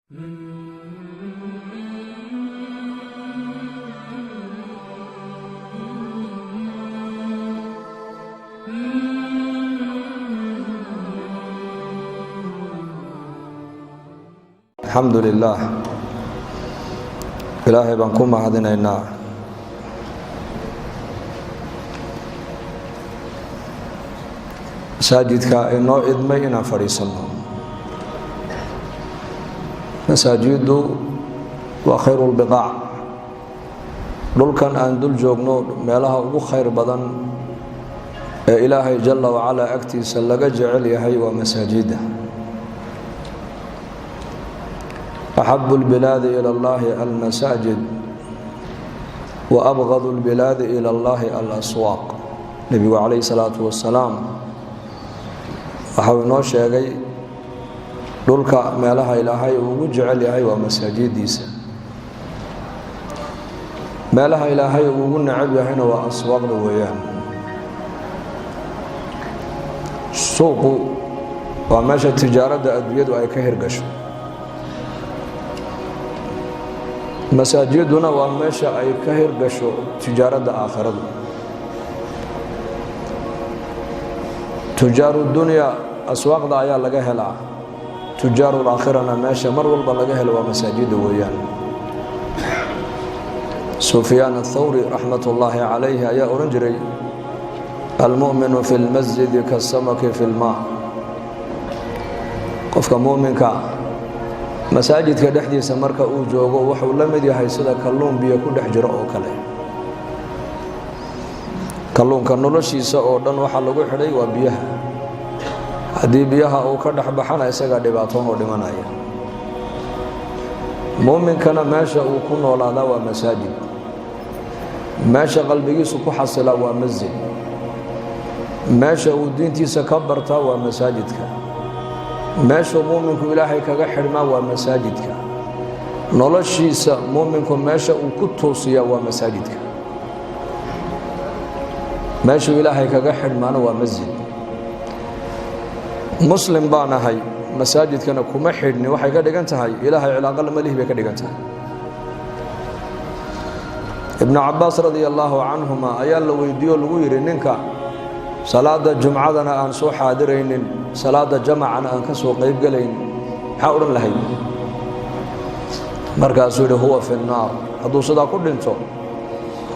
Alxamdu lilaah, Ilaahay baan ku mahadinaynaa. Masaajidka inoo idmay inaan fadhiisanno. Masaajiddu waa khayru lbiqaac, dhulkan aan dul joogno meelaha ugu khayr badan ee Ilaahay jala wacalaa agtiisa laga jecel yahay waa masaajidda. Axabu lbilaadi ila allahi almasaajid wa abgadu lbilaadi ila allahi alaswaaq. Nebigu calayhi salaatu wasalaam waxau inoo sheegay dhulka meelaha Ilaahay uu ugu jecel yahay waa masaajidiisa, meelaha Ilaahay uu ugu necab yahayna waa aswaaqda weeyaan. Suuqu waa meesha tijaaradda adduunyadu ay ka hirgasho, masaajiduna waa meesha ay ka hirgasho tijaaradda aakhiradu. Tujaaru dunya aswaaqda ayaa laga helaa, tujaaru laakhirana meesha mar walba laga helo waa masaajida weeyaan. Sufyaan athawri raxmat ullaahi calayhi ayaa odhan jiray: almu'minu fi lmasjidi kasamaki fi lmaa. Qofka mu'minka masaajidka dhexdiisa marka uu joogo wuxuu la mid yahay sida kalluun biyo ku dhex jiro oo kale. Kalluunka noloshiisa oo dhan waxaa lagu xidhay waa biyaha. Haddii biyaha uu ka dhex baxana, isagaa dhibaatoon oo dhimanaya. Muuminkana meesha uu ku noolaadaa waa masaajid, meesha qalbigiisu ku xasilaa waa masjid, meesha uu diintiisa ka bartaa waa masaajidka, meeshuu muuminku Ilaahay kaga xidhmaa waa masaajidka, noloshiisa muuminku meesha uu ku toosiyaa waa masaajidka, meeshuu Ilaahay kaga xidhmaana waa masjid. Muslim baan ahay, masaajidkana kuma xidhni, waxay ka dhigan tahay Ilaahay cilaaqo lama lihi bay ka dhigan tahay. Ibnu Cabaas radia allaahu canhuma ayaa la weydiiyo, lagu yidhi: ninka salaada jumcadana aan soo xaadiraynin, salaada jamacana aan ka soo qaybgelayn, maxaa odhan lahayd? Markaasuu yidhi: huwa fi nnaar. Hadduu sidaa ku dhinto,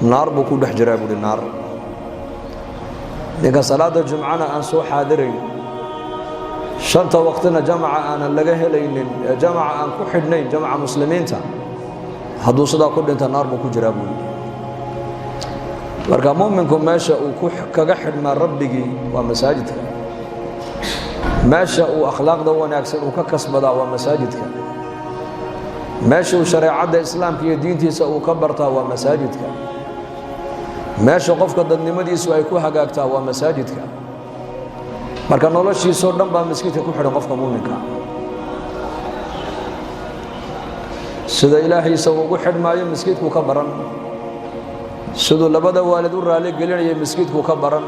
naar buu ku dhex jiraa buuhi, naar. Ninka salaada jumcana aan soo xaadirayn, shanta waqtina jamaca aanan laga helaynin, ee jamaca aan ku xidhnayn, jamaca muslimiinta, hadduu sidaa ku dhinta, naar buu ku jiraa buuhi. Marka muminku meesha uu kaga xidhmaa rabbigii waa masaajidka, meesha uu akhlaaqda wanaagsan uu ka kasbadaa waa masaajidka, meesha uu shareecadda islaamka iyo diintiisa uu ka bartaa waa masaajidka, meesha qofka dadnimadiisu ay ku hagaagtaa waa masaajidka. Marka noloshiisoo dhan baa maskiidka ku xidhan. Qofka muuminka sida Ilaahiisa ugu xidhmaayo maskiidkuu ka baran, siduu labada waalid u raali gelinaya maskiidkuu ka baran,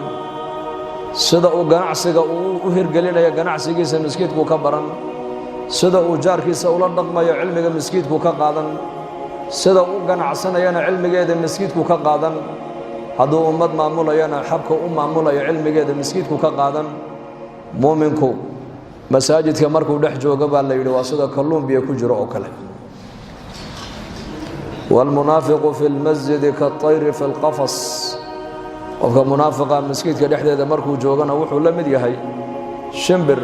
sida uu ganacsiga uu u hirgelinaya ganacsigiisa maskiidkuu ka baran, sida uu jaarkiisa ula dhaqmayo cilmiga maskiidkuu ka qaadan, sida u ganacsanayana cilmigeeda maskiidkuu ka qaadan, hadduu ummad maamulayana xabka u maamulayo cilmigeeda maskiidkuu ka qaadan. Muuminku masaajidka markuu dhex joogo baa la yidhi waa sida kalluun biyo ku jiro oo kale. Wاlmunaafiqu fi lmasjidi kaطayri fi اlqafas. Qofka munaafiqa maskiidka dhexdeeda markuu joogana wuxuu la mid yahay shimbir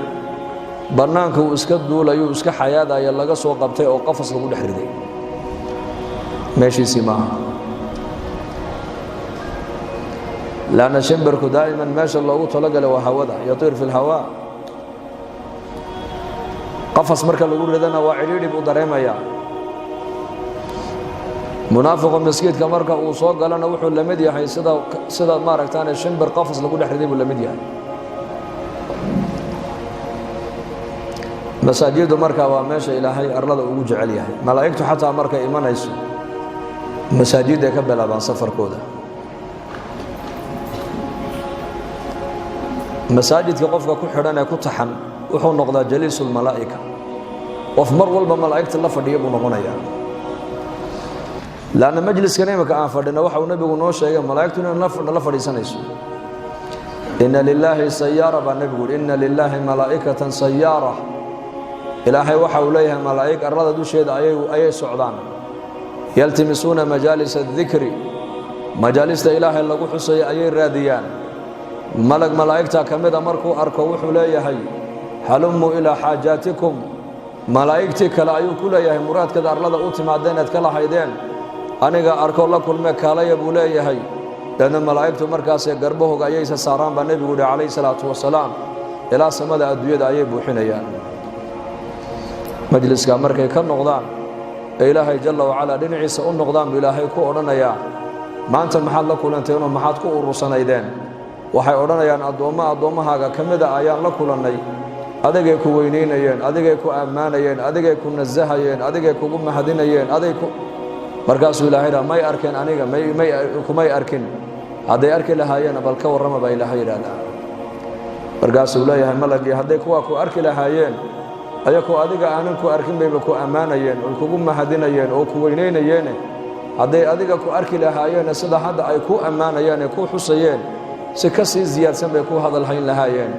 bannaanka uu iska duulayuu iska xayaadaya laga soo qabtay oo qafas lagu dhex riday, meeshiisii maaha. Lanna shimbirku daa'iman meesha loogu talagalay waa hawada, yatiir fi lhawaa. Qafas marka lagu ridana waa cidhiidhi buu dareemayaa. Munaafiqu maskiidka marka uu soo galana wuxuu la mid yahay sida maaragtaane shimbir qafas lagu dhex riday buu la mid yahay. Masaajiddu marka waa meesha Ilaahay arlada ugu jecel yahay. Malaa'igtu xataa markay imanayso masaajidday ka bilaabaan safarkooda. Masaajidka qofka ku xidhan ee ku taxan wuxuu noqdaa jaliisu lmalaa'ika. Qof mar walba malaa'igta la fadhiya buu noqonayaa. Laanna majliskan imika aan fadhina, waxa uu nebigu noo sheegay malaa'igtu inay nala fadhiisanayso. Inna lilaahi sayaara baa nebigu yidhi, inna lilaahi malaa'ikatan sayaara. Ilaahay waxa uu leeyahay malaa'ig arlada dusheeda ayay socdaan. Yaltimisuuna majaalis adikri, majaalista Ilaahay lagu xusaya ayay raadiyaan. Malag malaa'igta ka mida markuu arko wuxuu leeyahay: "Halumuu ilaa xaajaatikum." Malaa'igtii kale ayuu ku leeyahay: "Muraadkeeda arlada u timaadeen eed ka lahaydeen aniga arkoo la kulme, kaalaya," buu leeyahay. Deedna malaa'igtu markaasee garbahooga ayaysa saaraan baa nebigu yihi calayhi salaatu wasalaam, ilaa samada adduunyada ayay buuxinayaan. Majliska markay ka noqdaan ee Ilaahay jalla wacalaa dhinaciisa u noqdaan buu Ilaahay ku odhanayaa: "Maanta maxaad la kulanteenoo maxaad ku urursanaydeen?" Waxay odhanayaan: "Addoommo addoommahaaga ka mida ayaan la kulannay, adigay ku weynaynayeen, adigay ku ammaanayeen, adigay ku nasahayeen, adigay kugu mahadinayeen, aday ku." Markaasuu Ilahay idhaha: "May arkeen aniga? May kumay arkin. Hadday arki lahaayeenna bal ka warrama," baa Ilaahay yidhahdaa. Markaasuu leeyahay malagii: "Hadday kuwaa ku arki lahaayeen, ayakoo adiga aanan ku arkin bayba ku ammaanayeen oo kugu mahadinayeen oo ku weynaynayeene, hadday adiga ku arki lahaayeenna sida hadda ay ku ammaanayeen ee ku xusayeen si ka sii siyaadsan bay ku hadalhayn lahaayeen."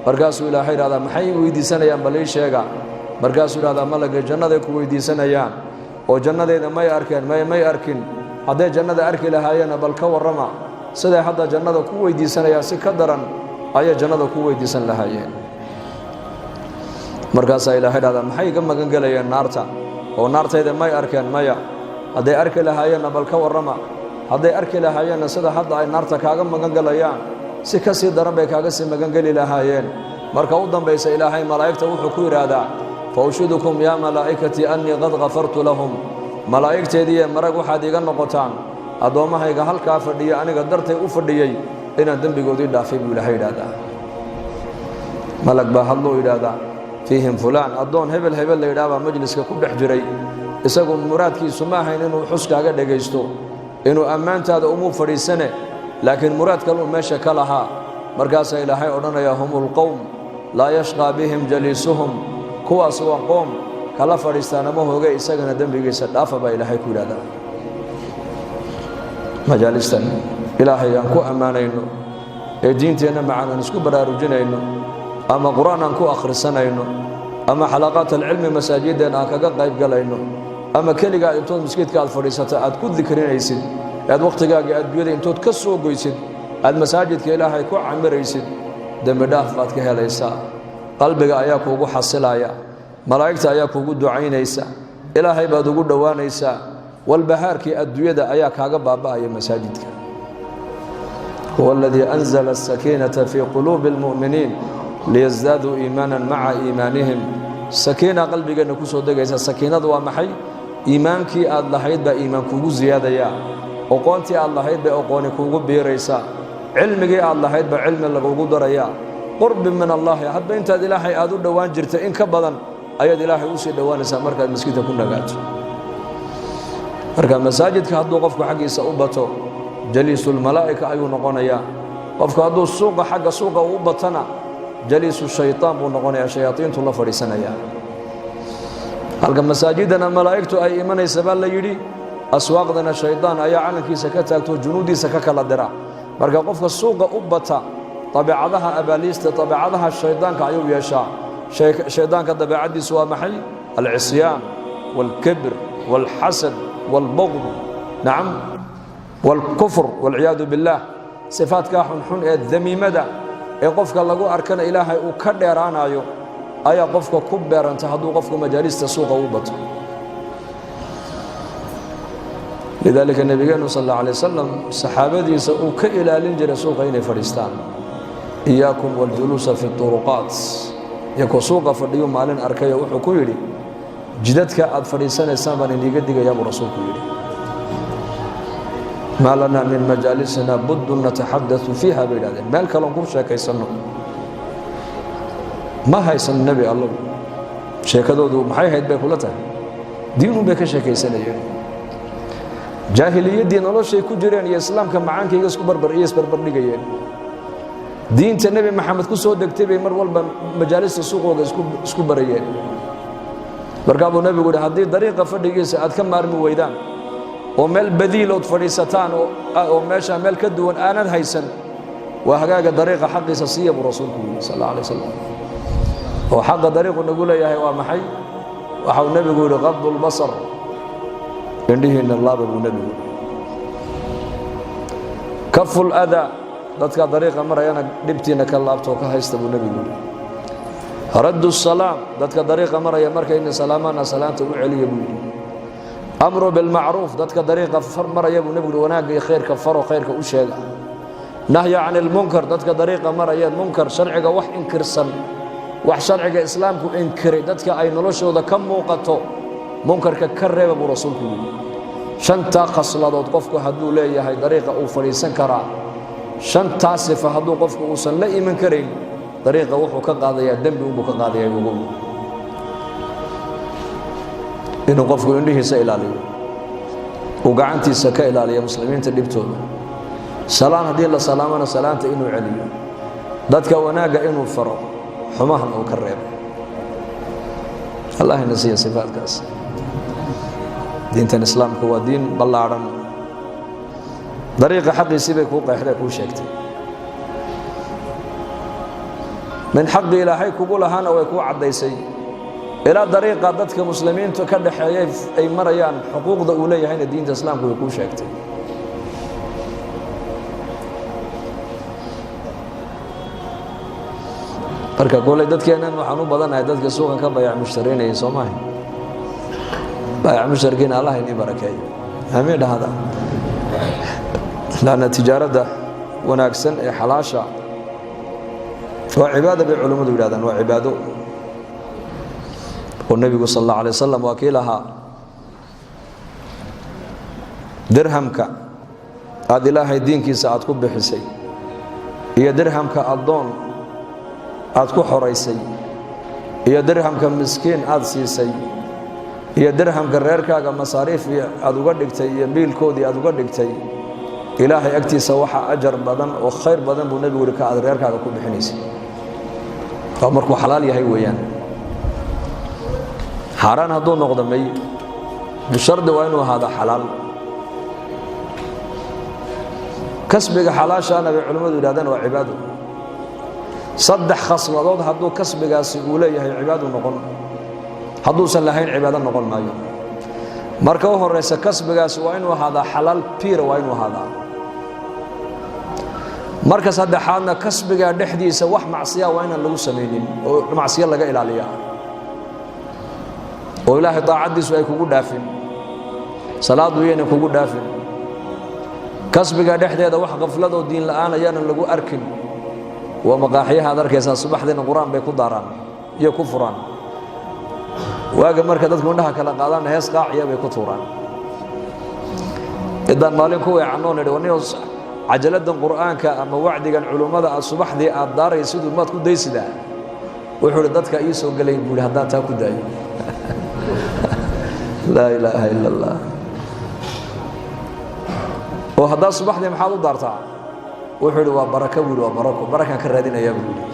Markaasuu Ilaahay idhahdaa: "Maxay weydiisanayaan? Bal ii sheega." Markaasuu idhahdaa malagii: "Jannaday ku weydiisanayaan." "Oo jannadayda may arkeen?" May arkin. "Hadday jannada arki lahaayeenna bal ka warrama, siday hadda jannada ku weydiisanayaan si ka daran ayay jannada ku weydiisan lahaayeen." Markaasaa Ilahay dhahdaa: "Maxay iga magan gelayeen naarta? Oo naartayda may arkeen?" "Maya." "Hadday arki lahaayeenna bal ka warrama, hadday arki lahaayeenna sida hadda ay naarta kaaga magan gelayaan si ka sii daran bay kaaga sii magangeli lahaayeen." Marka u dambaysa Ilaahay malaa'igta wuxuu ku yidhaahdaa: "Fa ushhidukum yaa malaa'ikatii annii qad kafartu lahum." Malaa'igteediiye, marag waxaad iiga noqotaan addoommahayga halkaa fadhiya, aniga dartay u fadhiyey, inaan dembigoodii dhaafay, buu Ilaahay yidhaahdaa. Malag baa hadluu yidhaahdaa: "Fiihim fulaan, addoon hebel hebel la yidhaah baa majliska ku dhex jiray. Isagu muraadkiisu ma ahayn inuu xuskaaga dhegaysto, inuu ammaantaada umuu fadhiisane, laakiin muraad kaluu meesha ka lahaa." Markaasaa Ilaahay odhanaya: "Hum ulqowm laa yashqaa bihim jaliisuhum." Kuwaas waa qoom kala fadhiistaana ma hoge, isagana dembigiisa dhaafa, baa Ilaahay ku yidhahdaa. Majaalistan Ilaahay aan ku ammaanayno ee diinteenna macaan aan isku baraarujinayno, ama Qur-aan aan ku akhrisanayno, ama xalaqaat alcilmi masaajideen aan kaga qayb galayno, ama keligaa intood maskiidka aad fadhiisata aad ku dikrinaysid, aad wakhtigaagii adduunyada intood ka soo goysid aad masaajidka Ilaahay ku camiraysid, dembi dhaaf baad ka helaysaa. Qalbiga ayaa kuugu xasilaya, malaa'igta ayaa kuugu ducaynaysa, Ilaahay baad ugu dhowaanaysaa. Walbahaarkii adduunyada ayaa kaaga baaba'aya masaajidka. Huwa aladii anzala asakiinata fii quluubi almu'miniin liyasdaaduu iimaanan maca iimaanihim. Sakiina qalbigeenna ku soo degaysa. Sakiinadu waa maxay? Iimaankii aad lahayd baa iimaan kuugu siyaadayaa, oqoontii aad lahayd bay oqooni kuugu biiraysaa, cilmigii aad lahayd baa cilmi lagugu darayaa. Qurbi min allaahi, hadba intaad Ilaahay aad u dhowaan jirtay in ka badan ayaad Ilaahay usii dhowaanaysaa markaad maskiidka ku nagaato. Marka masaajidka hadduu qofku xaggiisa u bato, jaliisulmalaa'ika ayuu noqonayaa. Qofku hadduu suuqa, xagga suuqa uu u batana, jaliisu shaytaan buu noqonayaa, shayaadiintu la fadhiisanayaa. Halka masaajidana malaa'igtu ay imanaysa baa la yidhi, aswaaqdana shaydaan ayaa calankiisa ka taagto, junuudiisa ka kala dira. Marka qofka suuqa u bata, dabeecadaha abaaliista, dabeecadaha shaydaanka ayuu yeeshaa. Shaydaanka dabeecaddiisu waa maxay? Alcisyaan waalkibr waalxasad waalbuqd, nacam, waalkufr waalciyaadu biاllaah. Sifaadkaa xunxun ee damiimada ee qofka lagu arkana Ilaahay uu ka dheeraanayo ayaa qofka ku beeranta hadduu qofku majaalista suuqa u bato. Lidaalika nebigeennu sal alla alay wasalam saxaabadiisa uu ka ilaalin jiray suuqa inay fadhiistaan: "Iyaakum waljuluusa fi turuqaat." Iyakoo suuqa fadhiyu maalin arkayo wuxuu ku yidhi: "Jidadka aad fadhiisanaysaan baan iniiga digayaa," buu rasuulku yidhi. "Maa lanaa min majaalisina buddun nataxadau fiiha," bay yidhahdeen. "Meel kaloon ku sheekaysanno ma haysano, Nebi Allow." Sheekadoodu maxay hayd bay kula tahay? Diinun bay ka sheekaysanayeen. Jaahiliyaddii noloshay ku jireen iyo islaamka macaankayga isku barbar iyo isbarbardhigayeen. Diinta Nebi Maxamed ku soo degtay bay mar walba majaalista suuqooga isku barayeen. Markaa buu Nebigu yidhi, haddii dariiqa fadhigiisa aad ka maarmi weydaan oo meel badiilood fadhiisataan oo meeshaa meel ka duwan aanad haysan, waa hagaaga dariiqa xaqiisa siiya, buu Rasuulku yidhi sal alla alay wasalam. Oo xaqa dariiqu nagu leeyahay waa maxay? Waxau Nebigu yidhi: qadu lbasar, indhihiinna laaba, buu Nebigu yidhi. Kafu ladaa, dadka dariiqa marayana dhibtiinna ka laabtoo ka haysta, buu Nebigu yidhi. Raddu salaam, dadka dariiqa maraya markayna salaamaana salaanta u celiya, buu yidhi. Amru bilmacruuf, dadka dariiqa maraya, buu Nebigu yidhi, wanaagga iyo khayrka faro, khayrka u sheega. Nahya can ilmunkar, dadka dariiqa maraya munkar, sharciga wax inkirsan, wax sharciga Islaamku inkiray dadka ay noloshooda ka muuqato, munkarka ka reeba, buu Rasuulku yidhi. Shantaa khasladood qofku hadduu leeyahay, dariiqa uu fadhiisan karaa. Shantaa sifa hadduu qofku uusan la iman karayn, dariiqa wuxuu ka qaadayaa dembi unbuu ka qaadayaa. Ugu inuu qofku indhihiisa ilaaliyo, uu gacantiisa ka ilaaliyo muslimiinta dhibtooda, salaan haddii la salaamana salaanta inuu celiyo, dadka wanaagga inuu faro, xumahana uu ka reebo. Allah ina siiya sifaadkaas. Diintan Islaamku waa diin ballaadhan. Dariiqa xaqiisii bay kuu qeexday, kuu sheegtay. Min xaqi Ilaahay kugu lahaana way kuu caddaysay, ilaa dariiqa dadka muslimiintu ka dhaxeeyay ay marayaan xuquuqda uu leeyahayna diinta Islaamku way kuu sheegtay. Marka koley dadkeennan waxaan u badanahay dadka suuqan ka bayac mushtaraynayay, soo maaha? Bayac mushtarkiina Allah inii barakeeyo, aamiin dhahada. Laanna tijaaradda wanaagsan ee xalaasha waa cibaada, bay culimmadu yidhahdaan, waa cibaado. Oo Nebigu sal allah alay wasalam waa kii lahaa: dirhamka aad Ilaahay diinkiisa aad ku bixisay iyo dirhamka addoon aad ku xoraysay iyo dirhamka miskiin aad siisay iyo dirhamka reerkaaga masaariif aad uga dhigtay iyo biilkoodii aad uga dhigtay, Ilaahay agtiisa waxaa ajar badan oo khayr badan, buu Nebigu yihi, ka aad reerkaaga ku bixinaysay. Waa markuu xalaal yahay weeyaan. Xaaraan hadduu noqdo may, bishardi waa inuu ahaado xalaal. Kasbiga xalaashaana, bay culimmadu yidhahdeen, waa cibaado. Saddex khasladood hadduu kasbigaasi uu leeyahay, cibaadu noqon. Hadduusan lahayn, cibaado noqon maayo. Marka u horeysa, kasbigaasi waa inuu ahaadaa xalaal piira, waa inuu ahaadaa. Marka saddexaadna, kasbigaa dhexdiisa wax macsiya waa inaan lagu samaynin oo macsiyo laga ilaaliyaa, oo Ilaahay daacaddiisu ay kugu dhaafin, salaaddu yaynan kugu dhaafin. Kasbiga dhexdeeda wax khafladoo diin la'aan ayaanan lagu arkin. Waa maqaaxiyaha ad arkaysaa, subaxdiina qur-aan bay ku daaraan iyo ku furaan, waaga marka dadku indhaha kala qaadaan hees qaaciya bay ku tuuraan. Idaan maalin ku weecanoo nidhi: warniyo, cajaladan qur'aanka ama wacdigan culummada aad subaxdii aad daaray siduu maad ku daysidaa? Wuxuu ihi: dadka ii soo gelay, buu ihi, haddaan taa ku daayo. Laa ilaaha ila allah. Oo haddaa subaxdii maxaad u daartaa? Wuxuu ihi: waa barako, buu ihi, waa barako, barakaan ka raadinayaa, buu ihi.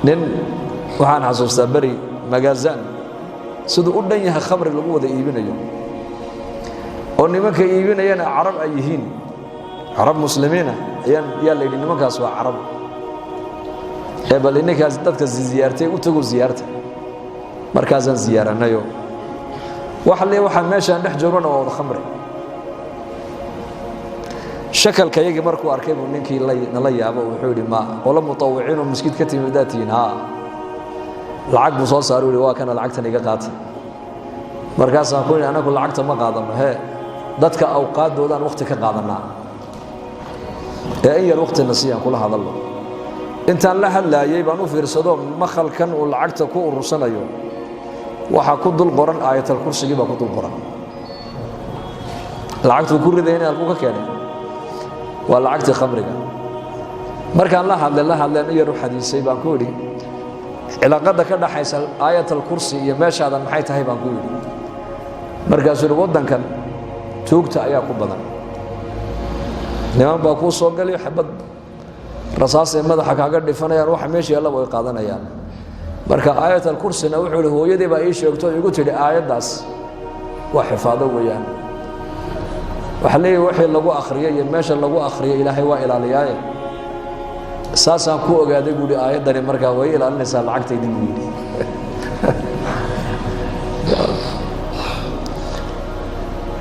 Nin waxaan xasuustaa beri magaazaan siduu u dhan yahay khamri lagu wada iibinayo, oo nimanka iibinayana carab ay yihiin, carab muslimiina ayaan yaa la yidhi, nimankaas waa carab ee bal ninkaas dadka ziyaartay u tago ziyaarta. Markaasaan ziyaaranayo, wax le waxaa meeshaan dhex joognana waa wada khamri. Shakalka yagii markuu arkay buu ninkii nala yaabo. Wuxuu yidhi: ma qolo mutawiciinoo maskiid ka timid haddaad tihiin? Haa. Lacag buu soo saaray, yidhi: waa kana lacagtan, iga qaatay. Markaasaan ku yidhi: anagu lacagta ma qaadano, hee, dadka awqaadoodaan wakhti ka qaadanaa, ee in yar wakhtina siiyaan kula hadalno. Intaan la hadlaayey baan u fiirsado, makhalkan uu lacagta ku urursanayo waxaa ku dul qoran aayatal kursigii baa ku dul qoran. Lacagtuu ku ridayna halkuu ka keenay? Waa lacagtii khamriga. Markaan la hadlay, la hadleen, u yar u xadiisay, baan ku idhi: cilaaqadda ka dhaxaysa aayatal kursi iyo meeshaadan maxay tahay, baan ku yidhi. Markaasuu yidhi: waddankan tuugta ayaa ku badan, niman baa kuu soo galayo xabad Rasaasay madaxa kaaga dhifanayaan, waxa meesha yaallaba way qaadanayaan. Marka aayat alkursina, wuxuu ihi, hooyadii baa ii sheegto, igu tidhi aayaddaas waa xifaado weeyaan. Waxaa leeyahy wixii lagu akhriyo iyo meesha lagu akhriyo Ilaahay waa ilaaliyaaye. Saasaan ku ogaaday, buu hi, aayaddani markaa way ilaalinaysaa lacagtaydii, buu yidhi.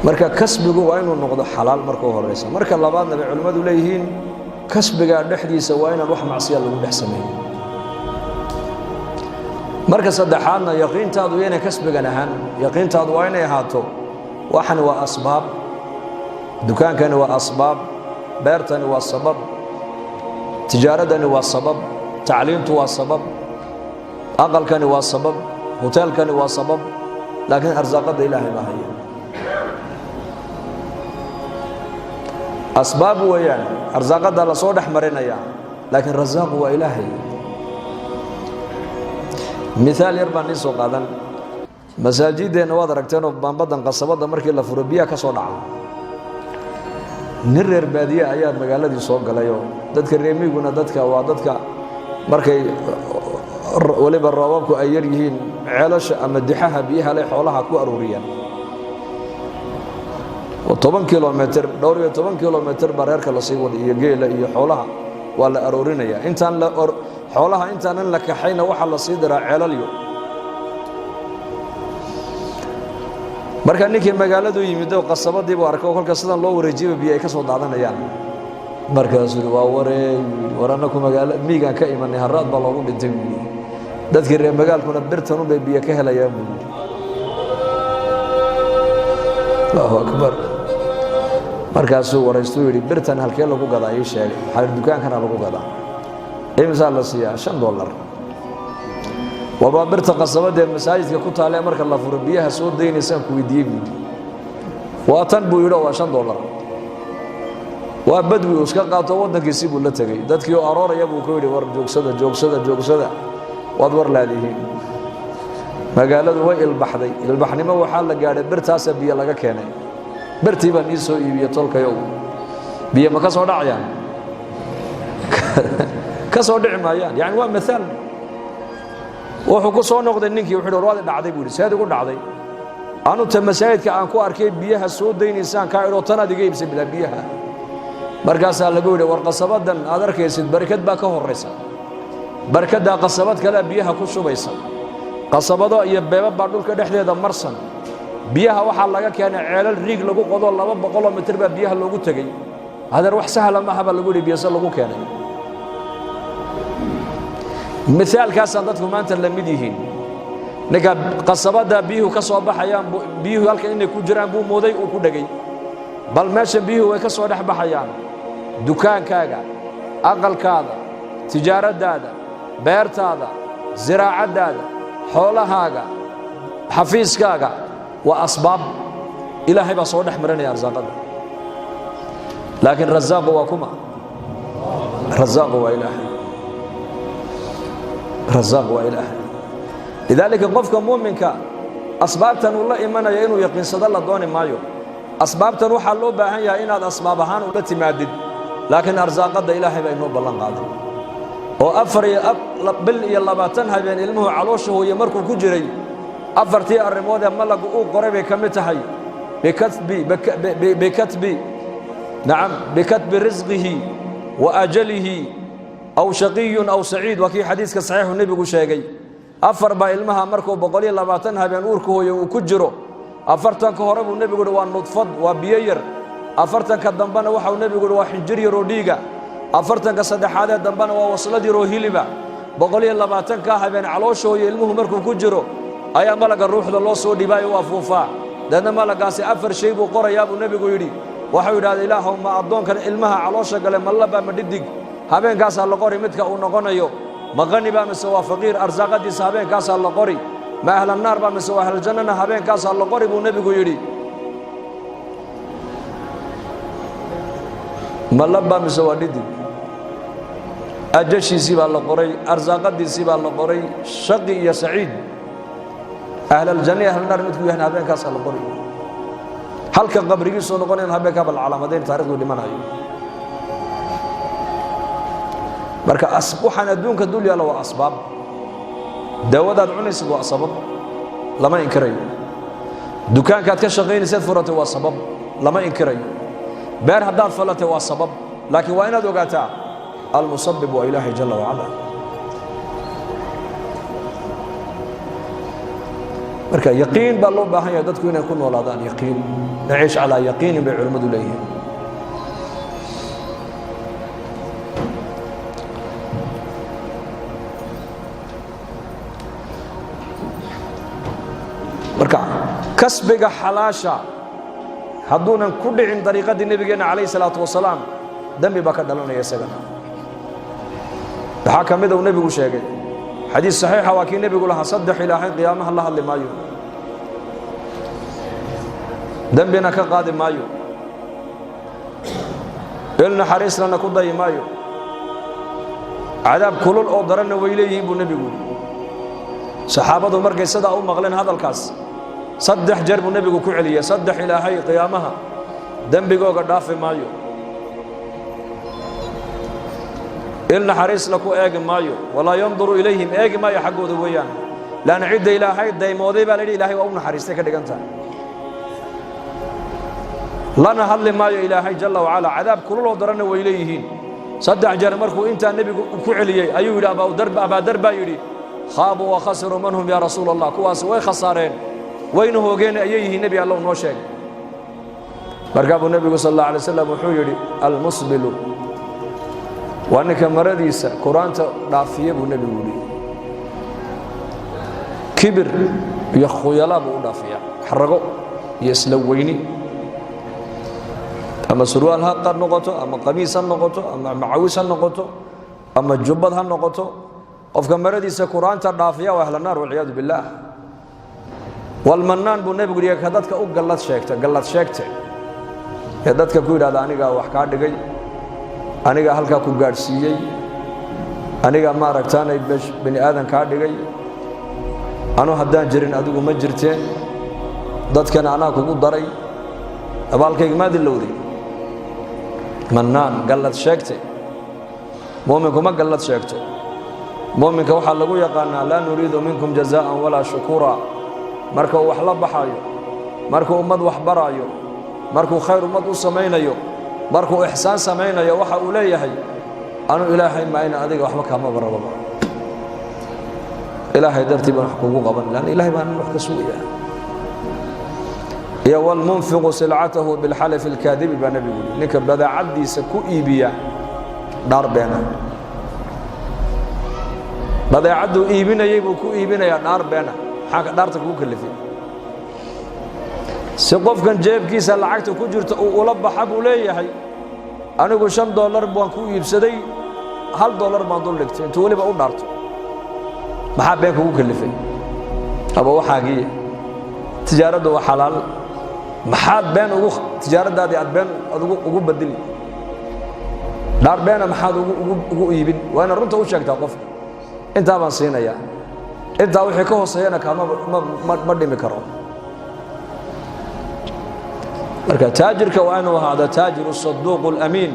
Marka kasbigu waa inuu noqdo xalaal marka u horeysa. Marka labaadna bay culimmadu leeyihiin, kasbigaa dhexdiisa waa inaan wax macsiya lagu dhex sameeyo. Marka saddexaadna, yaqiintaadu inay kasbigan ahaan, yaqiintaadu waa inay ahaato waxani waa asbaab, dukaankani waa asbaab, beertani waa sabab, tijaaradani waa sabab, tacliimtu waa sabab, aqalkani waa sabab, hoteelkani waa sabab, laakiin arsaaqadda Ilaahay baa haya. Asbaab weeyaan, arsaaqadda la soo dhex marinaya, laakiin rasaaqu waa Ilaahay. Miaal yar baan nii soo qaadan. Masaajideenna waad aragteenoo baambadan qasabadda markii la furo biyaha ka soo dhaca. Nin reer baadiye ayaa magaaladii soo galayoo, dadka reemiguna dadka waa dadka markay weliba roobabku ay yar yihiin ceelasha ama dixaha biyaha le xoolaha ku aruuriyaan, oo 10 kilomitr, dhowr iyo toban kilomitr baa reerka lasii wada iyo geela iyo xoolaha waa la aroorinaya. Intaan xoolaha intaanan la kaxayna waxaa la sii diraa ceelalyo. Marka ninkii magaaladu yimid oo qasabadii buu arkay oo kolka sidan loo wareejiyaba biyo ay ka soo daadanayaan. Markaasuu yidhi, waa waree, war annaku magaalo miigaan ka imanay, haraad baa loogu dhintay, buu yidhi. Dadkii reer magaalkuna birtanunbay biyo ka helayaan, buu yidhi. Allahu akbar. Markaasuu waraystuu yidhi, birtan halkee lagu gadaa? Ii sheegay. Waxaa yidhi, dukaankana lagu gadaa. Imisaa la siiyaa? $5. Warbaa birta qasabadee masaajidka ku taalee marka la furo biyaha soo daynaysaan ku weydiiyey, buu yidhi. Waa tan, buu yidhi, oo waa $5. Waa badwi uu iska qaato, waddankiisii buu la tegey. Dadkii oo arooraya buu ku yidhi, war joogsada, joogsada, joogsada, waad war laadihiin, magaaladu way ilbaxday, ilbaxnimo waxaa la gaadhay birtaasa biyo laga keenay. Birtii baa nii soo iibiye tolkayow. Biyo ma ka soo dhacayaan? Ka soo dhici maayaan. Yani waa maaal. Wuxuu ku soo noqday ninkii, wuxu war waad i dhacday, buu yidhi. Seed igu dhacday? Anu ta masaajidka aan ku arkay biyaha soo daynaysaan kaa idhoo tanaad iga iibsay bilaa biyaha. Markaasaa lagu yidhi, war qasabadan aad arkaysid barkad baa ka horraysa, barkaddaa qasabad kalea biyaha ku shubaysa, qasabado iyo beebab baa dhulka dhexdeeda marsan. Biyaha waxaa laga keenay ceelal riig lagu qodo, 200 mitir baa biyaha loogu tegey. Adeer, wax sahla maaha, baa lagu yidhi, biyase lagu keenay. Miaalkaasaan dadku maanta la mid yihiin. Ninka qasabadda biyuhu ka soo baxayaan, biyuhu halkan inay ku jiraan buu mooday, uu ku dhegay. Bal meesha biyuhu way ka soo dhex baxayaan. Dukaankaaga, aqalkaada, tijaaraddaada, beertaada, ziraacaddaada, xoolahaaga, xafiiskaaga waa asbaab. Ilaahay baa soo dhex marinaya arsaaqadda, laakiin rasaaqu waa kuma? Rasaaqu waa Ilaahay, rasaaq waa Ilaahay. Lidaalika qofka muuminka asbaabtan uu la imanaya inuu yaqiinsado la dooni maayo. Asbaabtan waxaa loo baahan yahay inaad asbaab ahaan ula timaadid, laakiin arsaaqadda Ilaahay baa inoo ballan qaaday, oo afar iyo bil iyo 20 habeen ilmuhu caloosha hooye markuu ku jiray, afartii arrimood ee malagu uu qoray bay ka mid tahay: bikatbi, nacam, bikatbi risqihi wa ajalihi aw shaqiyun aw saciid. Waa kii xadiiska saxiixu nebigu sheegay. Afar baa ilmaha markuu 120 habeen uurka hooye uu ku jiro, 40-ka hore buu nebigu uhi waa nudfad, waa biyo yar. 40-ka dambena waxau nebigu uhi waa xinjir yaroo dhiiga. 40-ka saddexaadee dambena waa waslad yaroo hiliba. 120-kaa habeen caloosha hooye ilmuhu markuu ku jiro ayaa malagga ruuxda loo soo dhibaayo, waa fuufaa. Deedna malaggaasi afar shay buu qorayaa, buu nebigu yidhi. Waxau yidhahda, Ilaahow, ma addoonkan ilmaha caloosha gale ma laba ma dhidig? Habeenkaasaa la qori midka uu noqonayo. Ma qani baa mise waa faqiir? Arsaaqadiisa habeenkaasaa la qori. Ma ahlannaar baa mise waa ahljannana? Habeenkaasaa la qori, buu nebigu yidhi. Ma laba mise waa dhidig? Ajashiisii baa la qoray, arsaaqadiisii baa la qoray, shaqi iyo saciid, ahlaljanna iyo ahlannaar midkuu yahna habeenkaasaa la qori. Halka qabrigiisuu noqonayan habeenkaa bal calaamadayn taarikhdu dhimanayo. Marka waxaan adduunka dul yaalla waa asbaab. Daawadaad cunaysid waa sabab, lama inkirayo. Dukaankaad ka shaqaynaysaad furatay waa sabab, lama inkirayo. Beer haddaad falatay waa sabab, laakiin waa inaad ogaataa almusabib waa Ilaahay jalla wacala. Marka yaqiin baa loo baahan yahay dadku inay ku noolaadaan yaqiin. Naciish calaa yaqiinin bay culimmadu leeyihiin. Marka kasbiga xalaasha hadduunan ku dhicin dariiqadii nebigeenna calayhi salaatu wasalaam, dembi baa ka dhalanaya isagana. Waxaa ka mida uu nebigu sheegay xadiis saxiixa, waa kii nebigu lahaa: saddex Ilaahay qiyaamaha la hadli maayo, dembina ka qaadi maayo, il naxariislana ku dayi maayo, cadaab kulul oo daranna way leeyihiin, buu nebigu yidhi. Saxaabadu markay sidaa u maqleen hadalkaas, saddex jeer buu nebigu ku celiyey: saddex Ilaahay qiyaamaha dembigooga dhaafi maayo, il naxariisla ku eegi maayo, walaa yanduru ilayhim, eegi maayo xaggooda weeyaan. Laanna cidda Ilaahay daymooday baa la yidhi Ilaahay waa u naxariistay ka dhigan tahay. Lana hadli maayo Ilaahay jalla wacala, cadaab kululoo daranna way leeyihiin. Saddex jeer markuu intaa nebigu ku celiyey ayuu yidhi, Abaadar baa yidhi: khaabuu wa khasiruu, man hum yaa rasuula Allah? Kuwaasi way khasaareen wayna hoogeen, ayay yihiin, nebi Allow, noo sheegay. Markaa buu nebigu sal alla alay slam wuxuu yidhi: almusbilu waa ninka maradiisa kuraanta dhaafiya, buu nebigu yidhi. Kibir iyo khuyalaa buu u dhaafiya, xarago iyo isla weyni, ama surwaal ha noqoto, ama qamiis ha noqoto, ama macawis ha noqoto, ama jubbad ha noqoto. Qofka maradiisa kuraanta dhaafiya waa ahlanaar, walciyaadu billaah. Walmannaan, buu nebigu yidhi, ka dadka u gallad sheegta, gallad sheegte ee dadka ku yidhahda: anigaa wax kaa dhigay, anigaa halkaa ku gaadhsiiyey, anigaa maaragtaanay bani aadan kaa dhigay, anu haddaan jirin adigu ma jirteen, dadkana anaa kugu daray, abaalkayga maad ilowday. Mannaan, gallad sheegte. Muuminku ma gallad sheegto. Muuminka waxaa lagu yaqaanaa: laa nuriidu minkum jazaa'an walaa shukuura. Marka uu wax la baxaayo, markuu ummad wax baraayo, markuu khayr ummad u samaynayo, markuu ixsaan samaynayo, waxa uu leeyahay: anu Ilaahay maayna adiga waxba kaamaba rababa, Ilaahay dartii baan wax kugu qaban, lanna Ilahay baan wax ka sugaya. Iyo walmunfiqu silcatahu bilxalafi alkaadibi, baa nebigu yidhi, ninka badeecaddiisa ku iibiya dhaar beena. Badeecadduu iibinayey buu ku iibinayaa dhaar beena. Maxaa dhaarta kugu kalifay? Si qofkan jeebkiisa lacagta ku jirta uu ula baxa buu leeyahay: anigu $5 baan ku iibsaday, $1 baan dul dhigtay, intuu weliba u dhaarto. Maxaa been kugu kalifay? Aba waxaagii tijaaraddu waa xalaal, maxaad been ugu tijaaraddaadii aad been aad ugu badili? Dhaar beena maxaad ugu iibin? Waa inaad runta u sheegtaa qofka: intaa baan siinayaa, intaa wixii ka hooseeyana kaama ma dhimi karo. Marka taajirka waa inuu ahaado taajiru saduuq alamiin,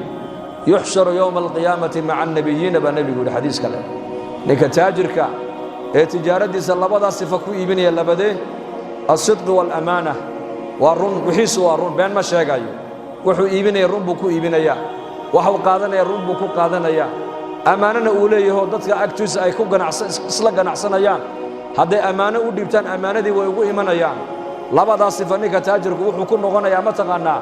yuxsharu yowma alqiyaamati maca annabiyiina, baa nebigu yidhi xadiis kale. Ninka taajirka ee tijaaraddiisa labadaa sifa ku iibinaya, labadee? Alsidqi waalamaana. Waa run, wixiisu waa run, been ma sheegayo. Wuxuu iibinaya run buu ku iibinayaa, waxuu qaadanaya run buu ku qaadanayaa, ammaanana uu leeyaho dadka agtiisa ay ku isla ganacsanayaan, hadday ammaano u dhiibtaan ammaanadii way ugu imanayaan. Labadaa sifa ninka taajirku wuxuu ku noqonayaa, ma taqaanaa,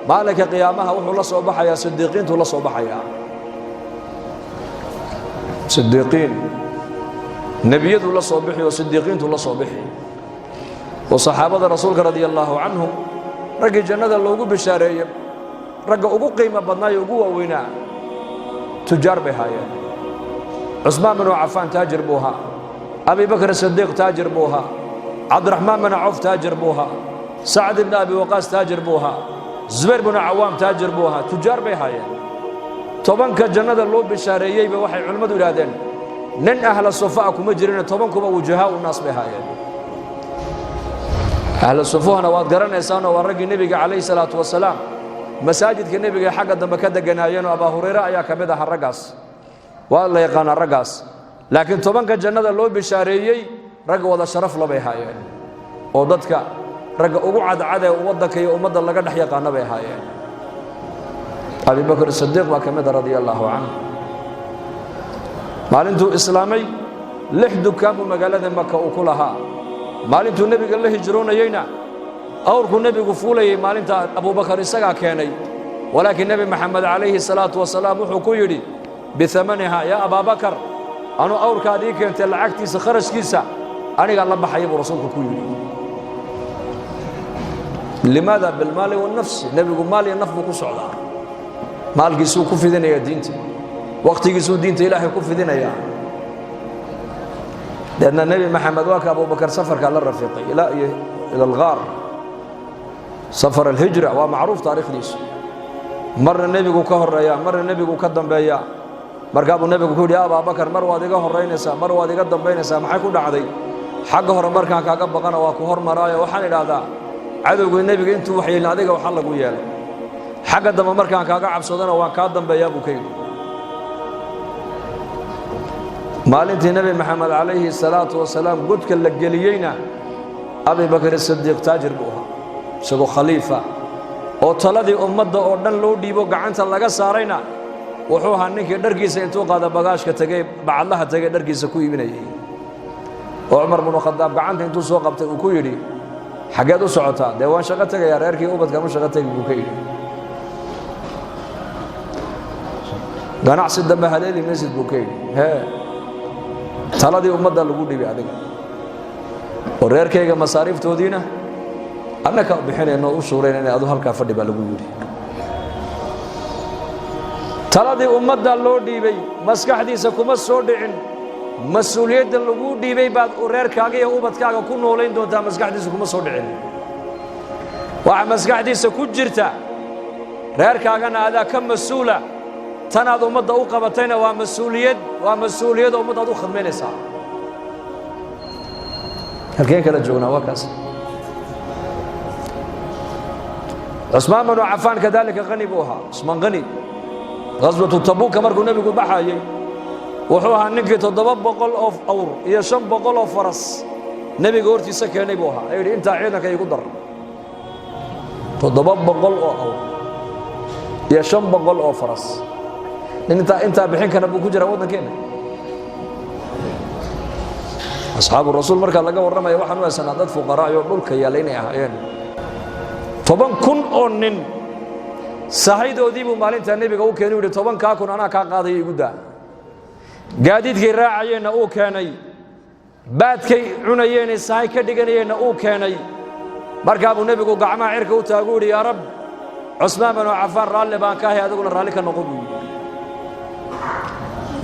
maalinka qiyaamaha wuxuu la soo baxayaa sidiiqiintuu la soo baxayaa, sidiiqiin nebiyaduu la soo bixi oo sidiiqiintuu la soo bixi oo saxaabada rasuulka radia allaahu canhum, raggii jannada loogu bishaareeyey, ragga ugu qiimo badnaayo ugu waaweynaa tujaar bay haayeen. Cusmaan binu Cafaan taajir buu ahaa, Abi Bakr Sidiiq taajir buu ahaa, Cabdiraxmaan binu Cawf taajir buu ahaa, Sacd ibni Abi Waqaas taajir buu ahaa, Zubayr binu Cawaam taajir buu ahaa. Tujaar bay haayeen. 10-ka jannada loo bishaareeyeyba waxay culimmadu yidhahdeen nin ahla sufaa kuma jirino, 10-kuba wujahaa u naas bay haayeen. Ahla sufuhana waad garanaysaanoo waa raggii nebiga calayhi salaatu wasalaam masaajidka nebiga xagga dambe ka deganaayeenoo Abaa Hurayre ayaa ka mid ahaa raggaas. Waa la yaqaanaa raggaas, laakiin 10-ka jannada loo bishaareeyey ragga wada sharaf labay ahaayeen, oo dadka ragga ugu cadcadee waddanka iyo ummadda laga dhex yaqaana bay ahaayeen. Abibakr Sidiiq baa ka mid a, radia allaahu canhu. Maalintuu islaamay 6 dukaan buu magaalada Maka uu ku lahaa. Maalintuu nebiga la hijroonayeyna awrkuu nebigu fuulayey maalintaa Abubakar isagaa keenay. Walaakiin Nebi Maxamed calayhi salaatu wasalaam wuxuu ku yidhi: "Biamaniha yaa Abaabakar, anuu awrkaad ii keentay lacagtiisa, kharashkiisa anigaa la baxaya," buu rasuulku ku yidhi. Limaada? Bilmaali wannafsi. Nebigu maal iyo naf buu ku socdaa. Maalkiisuu ku fidinayaa diinta, wakhtigiisuu diinta Ilaahay ku fidinayaa. Deedna Nebi Maxamed waa ka Abubakar safarkaa la rafiiqay ilaa iyo ila alghaar, safar alhijra waa macruuf taariikhdiisu. Marna nebigu ka horreeya, marna nebigu ka dambeeya. Markaa buu nebigu ku yidhi: "Abaabakar, mar waad iga horraynaysaa, mar waad iga dambaynaysaa, maxay ku dhacday? Xagga hore markaan kaaga baqana waa ku hormaraayo, waxaan idhaahdaa cadowgii nebiga intuu waxyeelin adiga waxaa lagu yeelay. Xagga dambe markaan kaaga cabsadona waan kaa dambeeyaa," buu ka yidhi. Maalintii Nebi Maxamed calayhi salaatu wasalaam godka la geliyeyna Abibakar Sidiiq taajir buu ahaa. Isagoo khaliifa oo taladii ummadda oo dhan loo dhiibo gacanta laga saarayna, wuxuu ahaa ninkii dharkiisa intuu qaada bagaashka tegey, bacadlaha tegey, dharkiisa ku iibinayay, oo Cumar binu Khadaab gacanta intuu soo qabtay uu ku yidhi: "Xaggeed u socotaa?" "Dee waan shaqo tegayaa, reerkii ubadkaan u shaqo tegi," buu ka yidhi. "Ganacsi dambe haleeli maysid," buu ka yidhi. "Hee, taladii ummadda lagu dhibay adiga oo reerkayga masaariiftoodiina annaka bixinayno u shuurayn inay adu halkaa fadhi baa lagu yidhi. Taladii ummadda loo dhiibay maskaxdiisa kuma soo dhicin mas-uuliyadda laguu dhiibay baad reerkaaga iyo ubadkaaga ku noolayn doontaa. Maskaxdiisa kuma soo dhicin. Waxaa maskaxdiisa ku jirta reerkaagana adaa ka mas-uula, tanaad ummadda u qabatayna waa mas-uuliyad, waa mas-uuliyadoo ummaddaad u khadmaynaysaa. Halkeen kala joognaa? Waa kaas. Cusmaan binu Cafaan kadaalika qani buu ahaa. Cusmaan qani. Qaswatu Tabuuka markuu nebigu baxayey wuxuu ahaa ninkii 700 oo awr iyo 500 oo faras nebiga hortiisa keenay buu ahaa, ee yidhi: "Intaa ciidanka igu dar." 700 oo awr iyo 500 oo faras, nin intaa bixin kara buu ku jiraa waddankeenna? Asxaabu rasuul markaa laga warramaya waxaan u haysanaa dad fuqaraayo dhulka yaalla inay ahaayeen. 10,000 oo nin sahaydoodii buu maalintaa nebiga u keenay, u yidhi: "10-kaa kun anaa kaa qaadaya, igu daa." Gaadiidkay raacayeenna uu keenay, baadkay cunayeenay sahay ka dhiganayeenna uu keenay. Markaa buu nebigu gacmaha cirka u taagu yidhi: "Yaa Rab, Cusmaan binu Cafaan raalli baan ka ahay, adiguna raalli ka noqo," buu yidhi.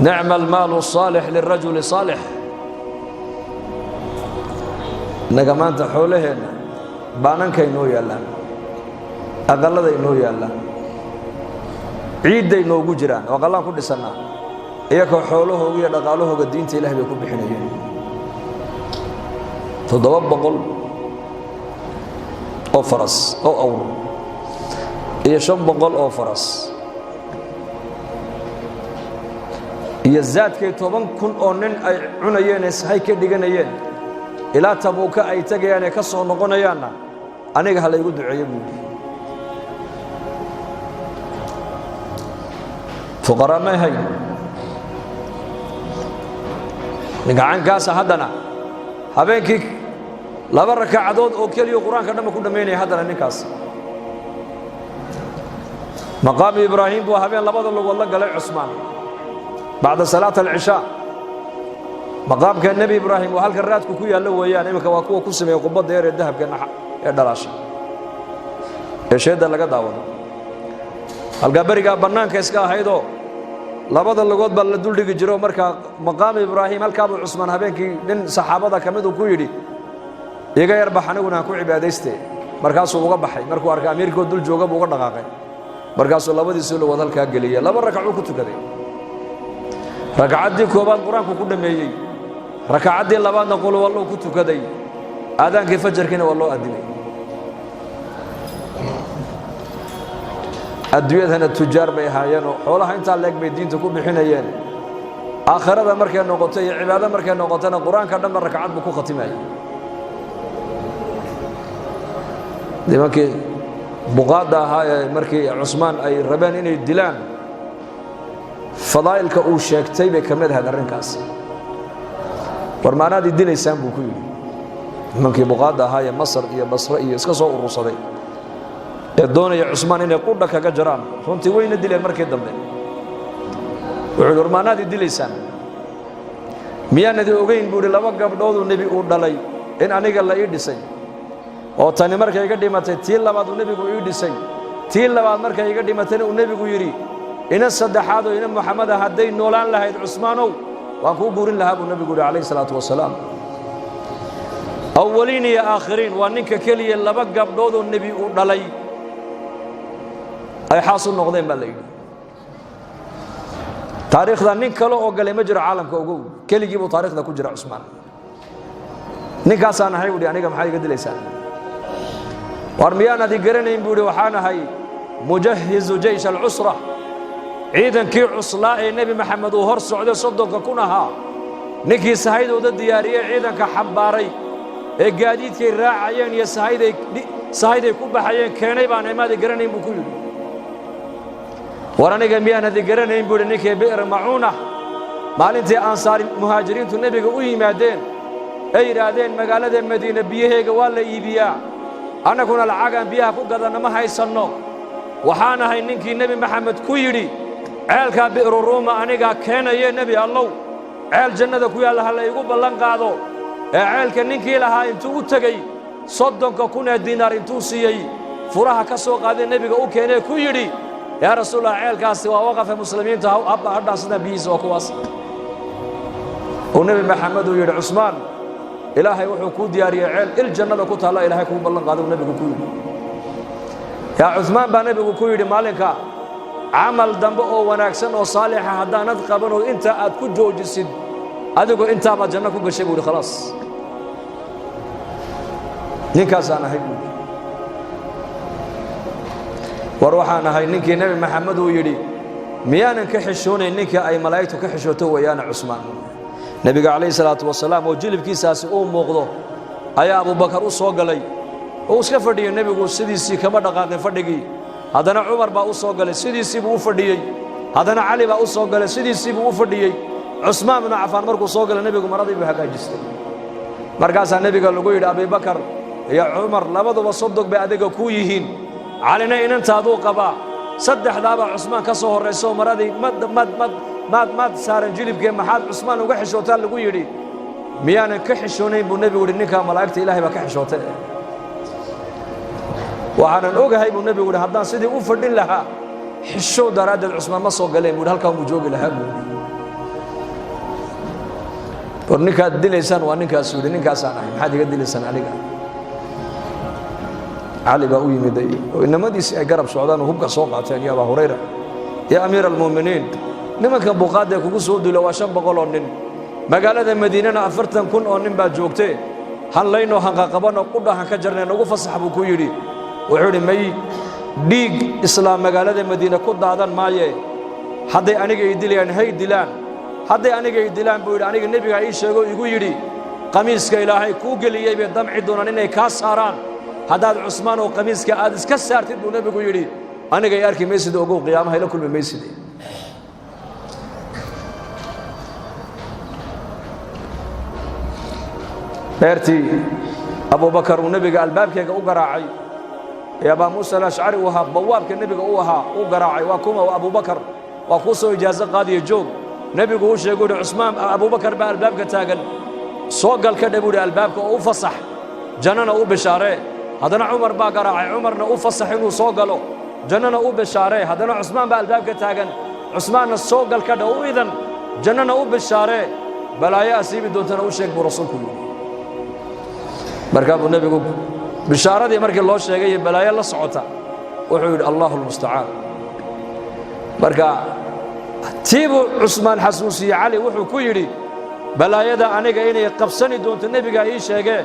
Nicma almaalu asaalix lirajuli saalix. Innaga maanta xoolaheenna baanankay noo yaallaan, aqalladay noo yaallaan, ciidday noogu jiraan oo aqallaan ku dhisannaa. Iyakoo xoolahooga iyo dhaqaalahooga diinta Ilaah bay ku bixinayeen. 700 oo faras oo awr iyo 500 oo faras iyo zaadkay 10,000 oo nin ay cunayeen ee sahay ka dhiganayeen ilaa Tabuuka ay tegayaan ee ka soo noqonayaanna aniga ha laygu duceeye, buu yidhi. Fuqaraa may hayn ninka caynkaasa. Haddana habeenkii 2 rakacadood oo keliya qur-aanka dhanba ku dhammaynaya. Haddana ninkaas maqaamu Ibraahim buu habeen labada lugood la galay Cusmaan bacda salaat alcishaa. Maqaamka Nebi Ibraahim waa halka raadku ku yaallo weeyaan. Iminka waa kuwa ku sameeya qubadda yar ee dahabka ee dhalaasha ee sheedda laga daawado. Halkaa berigaa bannaanka iska ahaydoo labada lugood baa la duldhigi jiro. Markaa maqaamu Ibraahim halkaabuu Cusmaan habeenkii nin saxaabada ka miduu ku yidhi: "Iga yar bax, aniguna aan ku cibaadayste." Markaasuu uga baxay. Markuu arkay amiirkoo dul jooga buu uga dhaqaaqay. Markaasuu labadiisii lugood halkaa geliyey, 2 rakacuu ku tukaday. Ragcaddii koowaad qur-aanku ku dhammeeyey, rakacaddii labaadna qulwalluu ku tukaday. Aadaankii fajarkiina waa loo addimay. Adduunyadana tujaar bay ahaayeenoo xoolaha intaa leeg bay diinta ku bixinayeen. Aakhirada markay noqoto iyo cibaado markay noqotona qur-aanka dhanba rakcad buu ku khatimayay. Nimankii buqaadda ahaa ee markii Cusmaan ay rabeen inay dilaan, fadaa'ilka uu sheegtay bay ka mid ahayd arrinkaas. War maanaad i dilaysaan buu ku yidhi nimankii buqaadda ahaa ee Masar iyo Basre iyo iska soo urursaday ee doonaya Cusmaan inay qudha kaga jaraan. Runtii wayna dileen markii dambe. Wuxuu yidhi, war maanaad i dilaysaan? Miyaanadi ogeyn buu yidhi laba gabdhooduu nebi uu dhalay in aniga la ii dhisay, oo tani markay iga dhimatay tii labaad uu nebigu ii dhisay, tii labaad markay iga dhimatayna uu nebigu yidhi ina saddexaadoo ina Muxameda hadday noolaan lahayd Cusmaanow waan kuu guurin lahaa buu nebigu yidhi calayhi salaatu wasalaam. Awwaliin iyo aakhiriin waa ninka keliya laba gabdhoodoo nebi uu dhalay ay xaas u noqdeen baa la yidhi. Taariikhda nin kale oo galay ma jiro caalamka, ogow, keligii buu taariikhda ku jira Cusmaan. Ninkaasaan ahay buuhi, aniga maxaa iga dilaysaan? War miyaanad i garanayn buu yidhi, waxaan ahay mujahizu jaysh alcusra, ciidankii cuslaa ee Nebi Maxamed uu hor socday 30,000 ahaa, ninkii sahaydooda diyaariyey, ciidanka xambaaray ee gaadiidkay raacayeen iyo sahayday ku baxayeen keenay baan, imaad i garanayn buu ku yidhi. War aniga miyaanad i garanayn buu yidhi, ninkii Bi'r Macuuna maalintii Ansaar muhaajiriintu nebiga u yimaadeen ay yidhaahdeen magaalada Madiine biyaheega waa la iibiyaa, annaguna lacagaan biyaha ku gadanna ma haysanno, waxaan ahay ninkii Nebi Maxamed ku yidhi ceelkaa Bi'ru Ruuma anigaa keenaye, Nebi Allow, ceel jannada ku yaalla ha la igu ballan qaado, ee ceelka ninkii lahaa intuu u tegey 30,000 ee diinaar intuu siiyey furaha ka soo qaaday nebiga u keenee ku yidhi, yaa Rasuulallah, ceelkaasi waa waqafa muslimiinta, hadhaansadaan biyihiisa waa kuwaas. Uu Nebi Maxamed uu yidhi, Cusmaan, Ilaahay wuxuu kuu diyaariyey ceel il jannada ku taalla, Ilaahay kuu ballan qaaday uu nebigu ku yidhi. Yaa Cusmaan baa nebigu ku yidhi, maalinka camal dambe oo wanaagsan oo saalixa haddaanad qabanoo intaa aad ku joojisid, adigu intaabaad janno ku gashay buu yidhi. Khalaas, ninkaasaan ahay buu yidhi. War waxaan ahay ninkii Nebi Maxamed uu yidhi miyaanan ka xishoonayn ninkii ay malaa'igtu ka xishooto weeyaane Cusmaan. Nebiga calayhi salaatu wasalaam oo jilibkiisaasi uu muuqdo ayaa Abubakar u soo galay oo iska fadhiyey. Nebigu sidiisii kama dhaqaaqin fadhigii. Haddana Cumar baa u soo galay, sidiisii buu u fadhiyey. Haddana Cali baa u soo galay, sidiisii buu u fadhiyey. Cusmaan binu Cafaan markuu soo galay, nebigu maradii buu hagaajistay. Markaasaa nebiga lagu yidhi, Abibakar iyo Cumar labaduba sodog bay adiga kuu yihiin, Calina inantaaduu qabaa, saddexdaabaa Cusmaan ka soo horrayso, maradii maad saaran jilibkee, maxaad Cusmaan uga xishootaa lagu yidhi. Miyaanan ka xishoonayn buu nebigu yidhi, ninkaa malaa'igta Ilaahay baa ka xishootay. Waxaanan ogahay buu nebigu yidhi, haddaan sidii u fadhin lahaa xishoo daraaddeed Cusmaan ma soo galeen buu yidhi, halkaan buu joogi lahaa buu yidhi. War ninkaad dilaysaan waa ninkaasuu yidhi, ninkaasaan ahay, maxaad iga dilaysaan aniga? Cali baa u yimiday oo inamadiisii ay garab socdaan oo hubka soo qaateen. Ya Abaa Hurayra, ya amiira almu'miniin, nimankan buqaadda ee kugu soo duula waa 500 oo nin, magaalada Madiinana 40,000 oo nin baa joogtee, hanlaynoo hanqaqabanoo qudha han ka jarnay, nagu fasax buu ku yidhi. Wuxuu idhi, may, dhiig islaam magaalada Madiine ku daadan maaye, hadday aniga i dilayaan hay dilaan, hadday aniga i dilaan buu yidhi, aniga nebigaa ii sheegoo igu yidhi qamiiska Ilaahay kuu geliyey bay damci doonaan inay kaa saaraan, haddaad Cusmaan oo qamiiska aad iska saartid buu nebigu yidhi, aniga i arki maysid, ogow, qiyaamaha ila kulmi maysid. Beertii Abubakar uu nebiga albaabkeega u garaacay ee Abaa Muusa Alashcari uu ahaa bawaabka nebiga u ahaa uu garaacay, waa kuma? Waa Abubakar, waa kuu soo ijaaso qaadiya, joog. Nebigu uu sheeguu yidhi, Cusmaan, Abubakar baa albaabka taagan, soo gal ka dhe buu yidhi albaabka oo u fasax, jannana u bishaaree. Haddana Cumar baa garaacay, Cumarna u fasax inuu soo galo, jannana u bishaaree. Haddana Cusmaan baa albaabka taagan, Cusmaanna soo gal ka dhe u idan, jannana u bishaaree, balaayo asiibi doontana u sheeg buu rasuulku yidhi. Markaa buu nebigu bishaaradii markii loo sheegay iyo balaayo la socota wuxuu yidhi, Allahu almustacaan. Marka tii buu Cusmaan xasuusiyey Cali, wuxuu ku yidhi, balaayada aniga inay qabsani doonto nebigaa ii sheegee,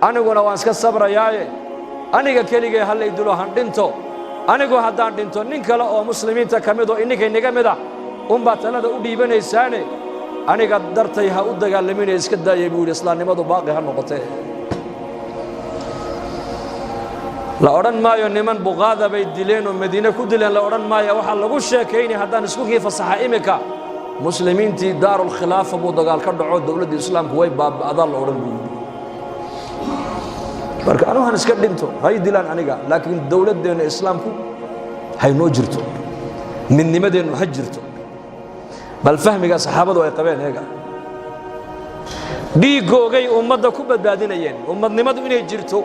aniguna waan iska sabrayaaye, aniga keligee ha lay dilo, han dhinto, anigu haddaan dhinto nin kale oo muslimiinta ka mid oo inninkaynaga mid ah unbaa talada u dhiibanaysaane. Aniga dartay ha u dagaalaminaya, iska daayay buu yidhi, islaamnimadu baaqi ha noqotee. La odhan maayo niman buqaada bay dileen oo Madiine ku dileen, la odhan maayo. Waxaa lagu sheekaynaya haddaan isku kii fasaxa iminka, muslimiintii daarulkhilaafa buu dagaal ka dhaco, dowladda islaamku way baaba'daa, la odhan buu yidhi. Marka anugu han iska dhinto, hay dilaan aniga, laakiin dowladdeenna islaamku haynoo jirto, midnimadeennu ha jirto. Bal fahmiga saxaabadu ay qabeen eega. Dhiiggoogay ummadda ku badbaadinayeen, ummadnimadu inay jirto.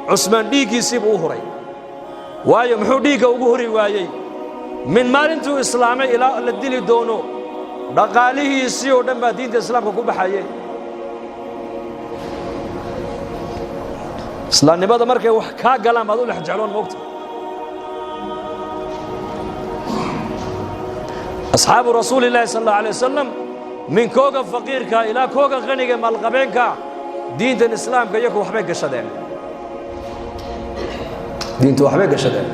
Cusmaan dhiiggiisii buu u huray. Waayo, muxuu dhiigga ugu huri waayey? Min maalintuu islaamay ilaa la dili doono, dhaqaalihiisii oo dhan baa diinta islaamka ku baxaye. Islaamnimada markay wax kaa galaan baad u lex jecloon moogta. Asxaabu rasuuli illaahi sal allahu alay wasalam, min kooga faqiirka ilaa kooga qaniga maalqabeenka, diintan islaamka iyaku waxbay gashadeen, diintu waxbay gashadeen.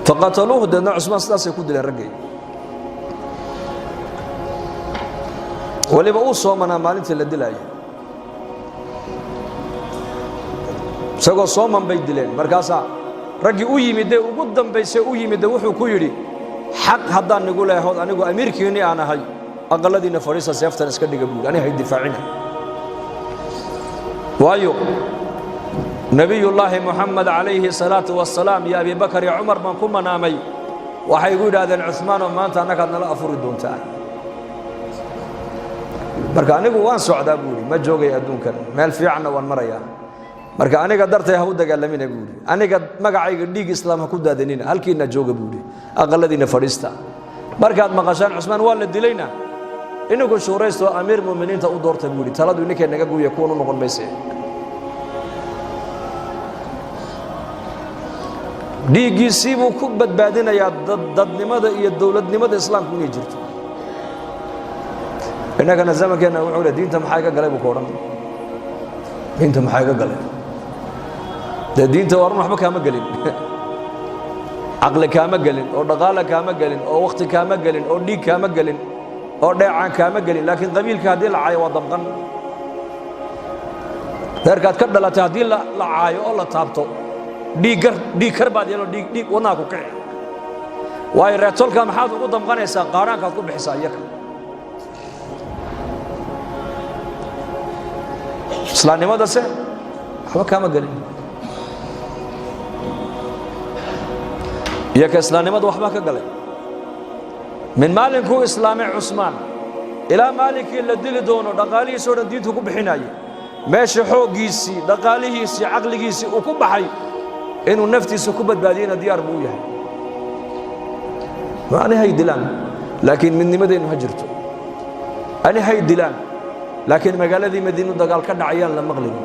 Faqataluuhu, deedna Cusmaan sidaasay ku dileen raggay. Weliba uu soomanaa maalintii la dilaayay, isagoo sooman bay dileen. Markaasaa raggii u yimidee ugu dambaysay u yimidde wuxuu ku yidhi, xaq haddaan nigu leehood, anigu amiirkiinni aan ahay, aqalladiinna fadhiista, seeftan iska dhiga buu yidhi, aniga hay difaacina. Waayo, nebiyullaahi Moxamed calayhi salaatu wasalaam iyo Abi Bakar iyo Cumar baan ku manaamay, waxay igu yidhaahdeen, Cumaanoo maanta annagaad nala afuri doontaa. Marka anigu waan socdaa buu yidhi, ma joogay adduunkan, meel fiicanna waan marayaa. Marka aniga dartay ha u dagaalamina buu yidhi, aniga magacayga dhiig islaam ha ku daadanina, halkiinna jooga buu yidhi, aqalladiinna fadhiista. Markaad maqashaan Cusmaan waa la dilayna, ininku shuuraysto, amiir mu'miniinta u doorta buu yidhi. Taladu ninkay naga guuya, kuwan u noqon mayse. Dhiiggiisii buu ku badbaadinayaa dadnimada iyo dowladnimada islaamku inay jirto. Innagana zamankeenna wuxuu le, diinta maxaa iga galay buu ku odhan, diinta maxaa iga galay? Dee diinta waa run, waxba kaama gelin, caqli kaama gelin, oo dhaqaale kaama gelin, oo wakhti kaama gelin, oo dhiig kaama gelin, oo dheecaan kaama gelin. Laakiin qabiilka haddii la caayo waa damqan. Reerkaad ka dhalatay haddii la caayo oo la taabto, dhiiggar dhiig kar baad yeelo, dhiig dhiig wadnaha ku kici. Waayo, reertolka maxaad ugu damqanaysaa? Qaadhaankaad ku bixisaa iyaka. Islaamnimadase waxba kaama gelin iyo ka islaamnimada waxbaa ka galay. Min maalinkuu islaamay Cusmaan ilaa maalinkii la dili doono, dhaqaalihiisoo dhan diintu ku bixinayay. Meesha xooggiisii, dhaqaalihiisii, caqligiisii uu ku baxay, inuu naftiisa ku badbaadiyena diyaar buu u yahay. Ani hay dilaan, laakiin midnimadeennu ha jirto. Ani hay dilaan, laakiin magaaladii Madiinu dagaal ka dhacayaan la maqlin.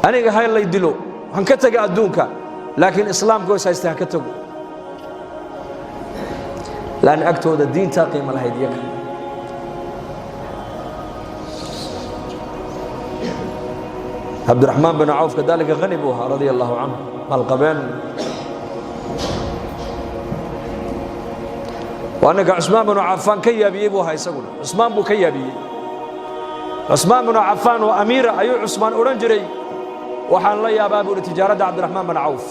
Aniga hay lay dilo, han ka tega adduunka, laakiin islaamka hoos haysta han ka tago. Laanna agtooda diintaa qiimo lahayd iyaga. Cabdiraxmaan bin Cawf kadalika khani buu ahaa, radia allahu canhu, maalqabeen. Waa ninka Cusmaan binu Cafaan ka yaabiyey buu ahaa isaguna. Cusmaan buu ka yaabiyey. Cusmaan binu Cafaan oo amiira ayuu Cusmaan odhan jiray, waxaan la yaabaa buu ihi tijaaradda Cabdiraxmaan bin Cawf.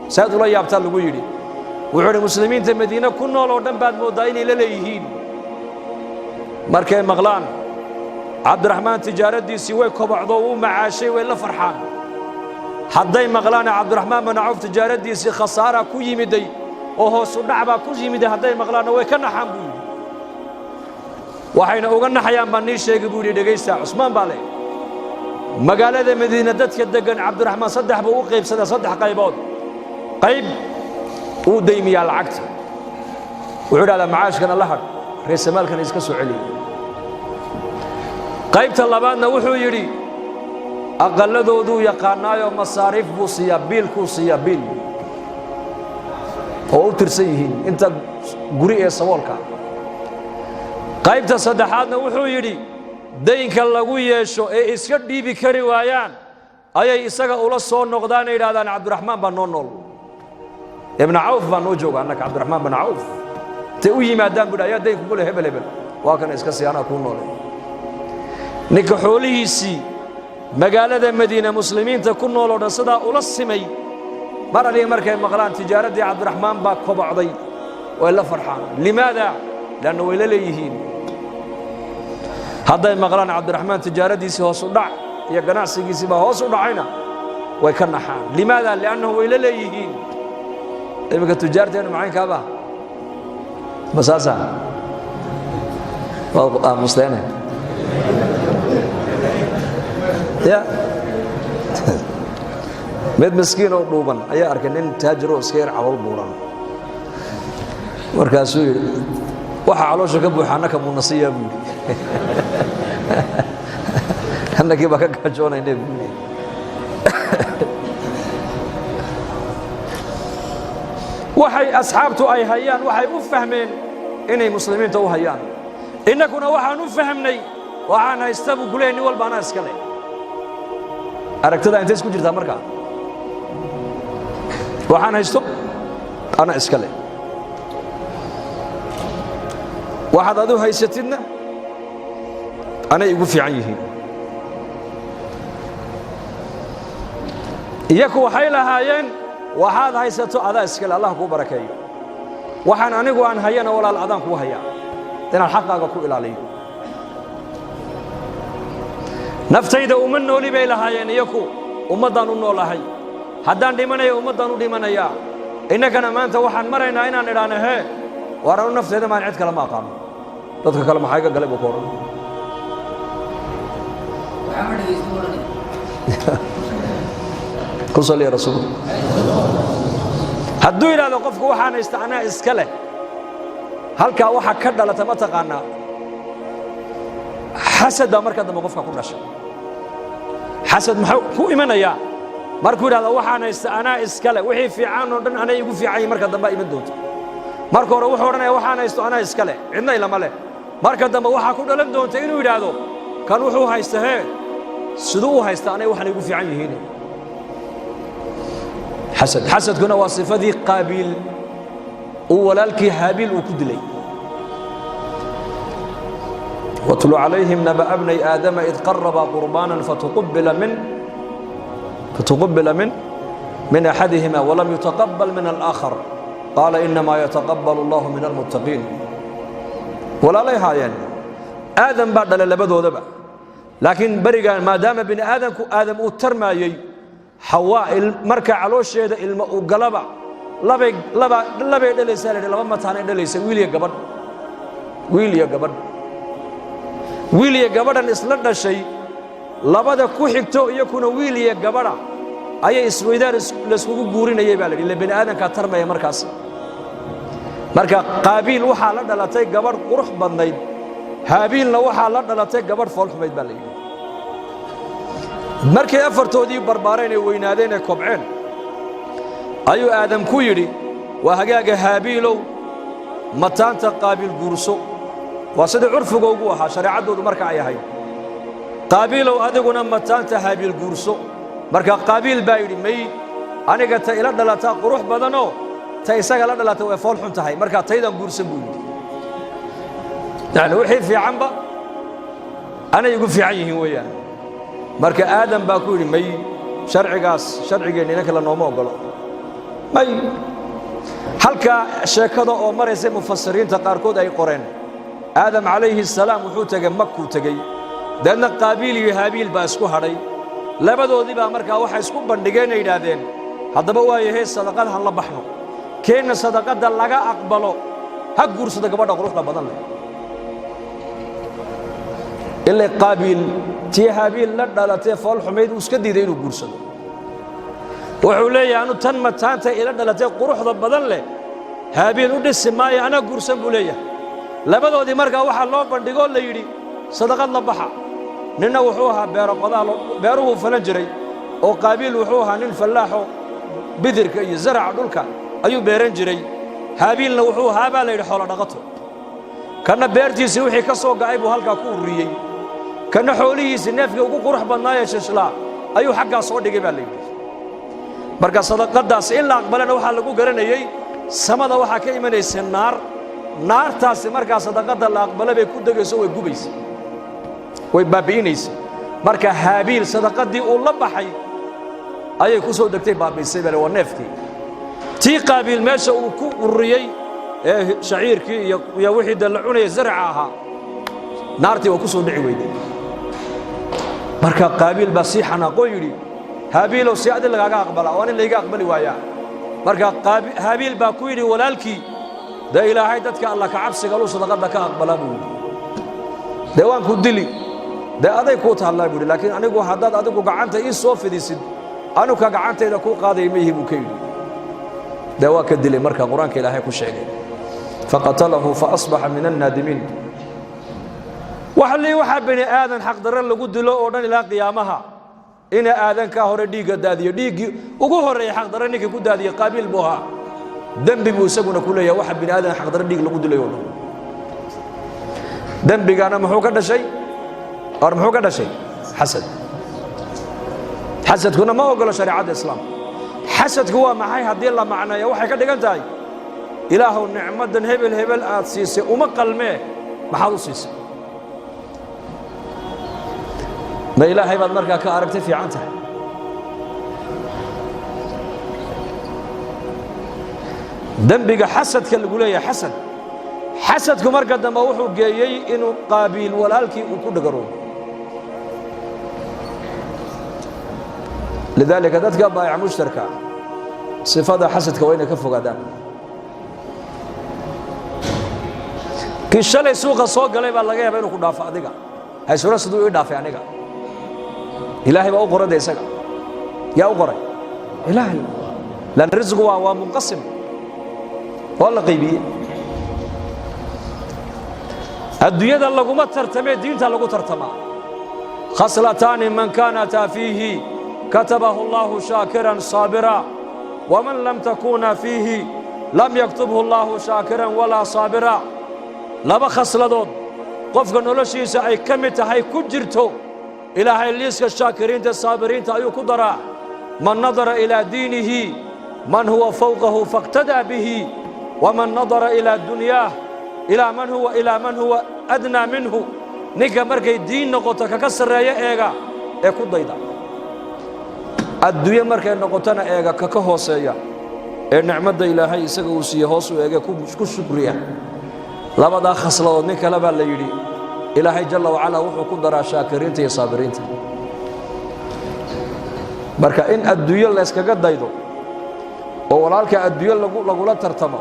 Saad ula yaabtaa, lagu yidhi. Wuxuu idhi, muslimiinta Madiine ku nool oo dhan baad mooddaa inay la leeyihiin. Markay maqlaan Cabdiraxmaan tijaaraddiisii way kobocdo, wuu macaashay, way la farxaan. Hadday maqlaan Cabdiraxmaan bin Cawf tijaaraddiisii khasaara ku yimiday oo hoosu dhac baa ku yimiday, hadday maqlaanna way ka naxaan buu yidhi. Waxayna uga naxayaan baan nii sheegay buu yidhi. Dhegaysta, Cusmaan baa leh, magaalada Madiine dadka deggan Cabdiraxmaan saddex buu u qaybsadaa, saddex qaybood. Qayb wuu daymiyaa lacagta, wuxuu idhahdaa macaashkana la hadh, reesamaalkana iska soo celiya. Qaybta labaadna wuxuu yidhi aqalladooduu yaqaanaayoo masaariif buu siiyaa, biilkuu siiyaa, biil oo u tirsan yihiin inta guri ee saboolka. Qaybta saddexaadna wuxuu yidhi daynka lagu yeesho ee iska dhiibi kari waayaan ayay isaga ula soo noqdaana yidhahdaan, Cabdiraxmaan baa noo nool. Ibna Cawf baa noo jooga annaka, Cabdiraxmaan bin Cawf. Intay u yimaadaan buu ayaa dayn kugu leh hebel hebel, waa kana iska sii, anaa kuu noolay. Ninka xoolihiisii magaalada Madiina muslimiinta ku nool oo dhan sidaa ula simay, mar aliga markay maqlaan tijaaraddii Cabdiraxmaan baa kobocday, way la farxaan. Limaada? Leanna way la leeyihiin. Hadday maqlaan Cabdiraxmaan tijaaraddiisii hoos u dhac iyo ganacsigiisii baa hoos u dhacayna, way ka naxaan. Limaada? Liannahu way la leeyihiin. Iminka tujaarteennu macaynkaaba ma saasa? Waad aamusteene. Ya mid miskiin oo dhuuban ayaa arkay nin taajiroo iska yar calool buuran. Markaasuu yidhi, waxa caloosha ka buuxa annaka munasiya buu yidhi, annagii baa ka gaajoonayna buu yidhi. Waxay asxaabtu ay hayaan waxay u fahmeen inay muslimiinta u hayaan. Innakuna waxaan u fahmnay waxaan haysta buu ku leeyay nin walba anaa iska leh. Aragtada intay isku jirtaa markaa, waxaan haysto anaa iska leh, waxaad adu haysatidna anay igu fiican yihiin. Iyaku waxay lahaayeen waxaad haysato adaa iskale, Allah kuu barakeeyo, waxaan anigu aan hayana walaal adaan kuu hayaa inaan xaqaaga ku ilaaliyo. Naftayda uma nooli bay lahaayeen iyaku, ummaddaan u noolahay, haddaan dhimanayo ummaddaan u dhimanayaa. Innagana maanta waxaan maraynaa inaan idhaahno hee waar anu naftayda maan cid kale ma aqaano, dadka kale maxaa iga galay buu ku odhan. Ku saliya rasuul. Hadduu yidhahdo qofku waxaan haysta anaa iska leh, halkaa waxa ka dhalata ma taqaanaa? Xasad baa marka dambe qofka ku dhasha. Xasad muxuu ku imanayaa? Markuu yidhahdo waxaan haysta anaa iska leh, wixii fiican oo dhan anay igu fiican yihin, marka dambe iman doonto. Marka hore wuxuu odhanaya waxaan haysto anaa iska leh, cidna ilama leh. Marka dambe waxaa ku dhalan doonta inuu yidhaahdo kan wuxuu haysta hee siduu u haysta, anay waxaan igu fiican yihiin. Xasad. Xasadkuna waa sifadii Qaabiil uu walaalkii Haabiil uu ku dilay. Watlu calayhim naba'a bnay Aadama id qarabaa qurbaanan fatuqubila min axadihima walam yutaqabal min alaakhar, qaala inamaa yataqabal allahu min almuttaqiin. Walaalay haayeen, Aadam baa dhalay labadoodaba, laakiin berigan maadaama bini aadamku Aadam uu tarmaayey, Xawaa marka caloosheeda ilmo uu galaba labay laba labay dhalaysaa la yidhi, laba mataanay dhalaysa, wiil iyo gabadh, wiil iyo gabadh. Wiil iyo gabadhan isla dhashay, labada ku xigto iyakuna wiil iyo gabadha ayay isweydaan layskugu guurinayay baa la yidhi, ille bini aadamkaa tarmaya markaas. Marka Qaabiil waxaa la dhalatay gabadh qurux badnayd, Haabiilna waxaa la dhalatay gabadh foolxumayd baa la yidhi. Markay afartoodii barbaareen ee weynaadeen ee kobceen, ayuu Aadam ku yidhi, waa hagaaga Haabiilow, mataanta Qaabiil guurso. Waa sidii curfiga ugu ahaa shareecaddoodu marka ay ahayd. Qaabiilow, adiguna mataanta Haabiil guurso. Marka Qaabiil baa yidhi, may, aniga ta ila dhalataa qurux badanoo ta isaga la dhalata way fool xun tahay, markaa taydaan guursan buu yidhi. Yacni wixii fiicanba anay igu fiican yihiin weeyaan. Marka Aadam baa ku yidhi, may, sharcigaas sharcigeenna inanka la nooma oggolo, may. Halkaa sheekada oo maraysa mufasiriinta qaarkood ay qoreen, Aadam calayhi salaam wuxuu tegey Makuu tegey, deedna Qaabiil iyo Haabiil baa isku hadhay. Labadoodii baa markaa waxay isku bandhigeen ay yidhaahdeen, haddaba waa yahay sadaqad han la baxno, keenna sadaqadda laga aqbalo ha guursado gabadha quruxda badan leh. Ilaa Qaabiil tii Haabiil la dhalatee fool xumayd uu iska diiday inuu guursado. Wuxuu leeyahay anu tan mataanta ila dhalatee quruxda badan leh Haabiil u dhisi maayo, anaa guursan buu leeyahay. Labadoodii markaa waxaa loo bandhigoo la yidhi sadaqad la baxa. Ninna wuxuu ahaa beero qodaalo, beeruhuu falan jiray, oo Qaabiil wuxuu ahaa nin fallaaxo, bidirka iyo zaraca dhulka ayuu beeran jiray. Haabiilna wuxuu ahaa baa la yidhi xoolo dhaqato. Kanna beertiisii wixii ka soo ga'ay buu halkaa ku ururiyey, kanna xoolihiisii neefkii ugu qurux badnaayee shishlaa ayuu xaggaa soo dhigay baa la yidhi. Marka sadaqadaas in la aqbalana waxaa lagu garanayey samada waxaa ka imanaysa naar. Naartaasi markaa sadaqadda la aqbala bay ku degayso, way gubaysa, way baabbi'inaysa. Marka Haabiil sadaqadii uu la baxay ayay ku soo degtay, baabbi'isay bale waa neefkii. Tii Qaabiil meesha uu ku ururiyey ee shaciirkii iyo wixii de la cunayay zaraca ahaa, naartii waa ku soo dhici weyday. Marka Qaabiil baa sii xanaaqoo yidhi, Haabiilow, si adi lagaaga aqbalaa oo anin layga aqbali waayaa? Marka Haabiil baa ku yidhi walaalkii, dee Ilaahay dadka Alla ka cabsiga luu sadaqadda ka aqbalaa, buu yidhi. Dee waan ku dili, dee aday kuu taallaa, buu yidhi, laakiin anigu haddaad adigu gacanta ii soo fidisid, anuka gacantayda kuu qaadaya ma yihi, buu ka yidhi. Dee waa ka dilay. Marka Qur-aanka Ilaahay ku sheegay, faqatalahu faasbaxa min annaadimiin. Waxa lii waxaa bani aadan xaqdarre lagu dilo oo dhan ilaa qiyaamaha ina aadankaa hore dhiigga daadiyo, dhiiggii ugu horreeyey xaqdarre ninkii ku daadiyey Qaabiil buu ahaa. Dembi buu isaguna ku leeyahay waxa bini aadan xaqdarre dhiig lagu dilay oo dhan. Dembigana muxuu ka dhashay? Or muxuu ka dhashay? Xasad. Xasadkuna ma ogolo shareecadda Islaamka. Xasadku waa maxay? Haddii la macneeyo, waxay ka dhigan tahay, Ilaahow, nicmaddan hebel hebel aad siisay uma qalmee, maxaad u siisay? Ma Ilaahay baad markaa ka aragtay fiican tahay? Dembiga xasadka lagu leeyahay, xasad. Xasadku marka dambe wuxuu geeyey inuu Qaabiil walaalkii uu ku dhagaroobo. Lidaalika dadka baayac mushtarka sifada xasadka waa inay ka fogaadaan. Kii shalay suuqa soo galay baa laga yaaba inuu ku dhaafo adiga. Haysura siduu ii dhaafay aniga? Ilaahay baa u qorada isaga. Yaa u qoray? Ilaahay. Lan risqu waa munqasim, waa la qaybiyey. Adduunyada laguma tartamee, diinta lagu tartamaa. Khaslataani man kaanataa fiihi katabahu Allahu shaakiran saabira, waman lam takuna fiihi lam yaktubhu Allahu shaakiran walaa saabira. Laba khasladood qofka noloshiisa ay ka mid tahay, ku jirto, Ilaahay liiska shaakiriinta saabiriinta ayuu ku daraa. Man nadara ilaa diinihi man huwa fawqahu faاqtadaa bihi, waman nadara ilaa dunyaah ilaa man huwa adnaa minhu. Ninka markay diin noqoto kaka sarreeyo eega ee ku dayda, adduunye markay noqotona eega kaka hooseeya ee nicmadda Ilaahay isaga uu siiye hoos u eege ku shukriya. Labadaa khasladood nin kale baa la yidhi Ilaahay jalla wacalaa wuxuu ku daraa shaakiriinta iyo saabiriinta. Marka in adduunyo layskaga daydo oo walaalka adduunyo lagula tartamo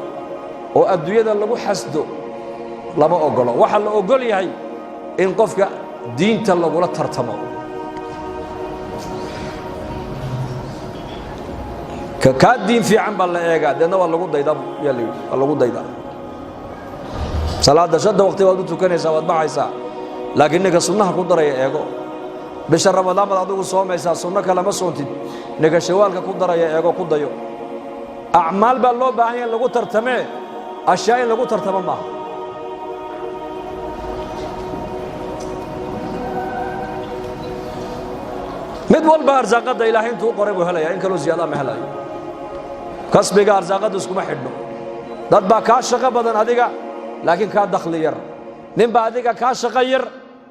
oo adduunyada lagu xasdo lama ogolo. Waxaa la ogol yahay in qofka diinta lagula tartamo. Ka kaa diin fiican baa la eegaa, deedna waa lagu daydaa, yaa la yidhi, waa lagu daydaa. Salaadda shanta waqti baad u tukanaysaa, waad baxaysaa, laakiin ninka sunnaha ku daraya eego. Bisha Ramadaan baad adigu soomaysaa, sunno kalema soontid, ninka shawaalka ku daraya eego, ku dayo. Acmaal baa loo baahan yahay in lagu tartamee, ashyaa in lagu tartamo maaha. Mid walba arsaaqadda Ilaahay intuu u qoray buu helaya, in kaloo ziyaadaa ma helayo. Kasbiga arsaaqadda iskuma xidhno. Dad baa kaa shaqo badan adiga laakiin kaa dakhli yar, nin baa adiga kaa shaqo yar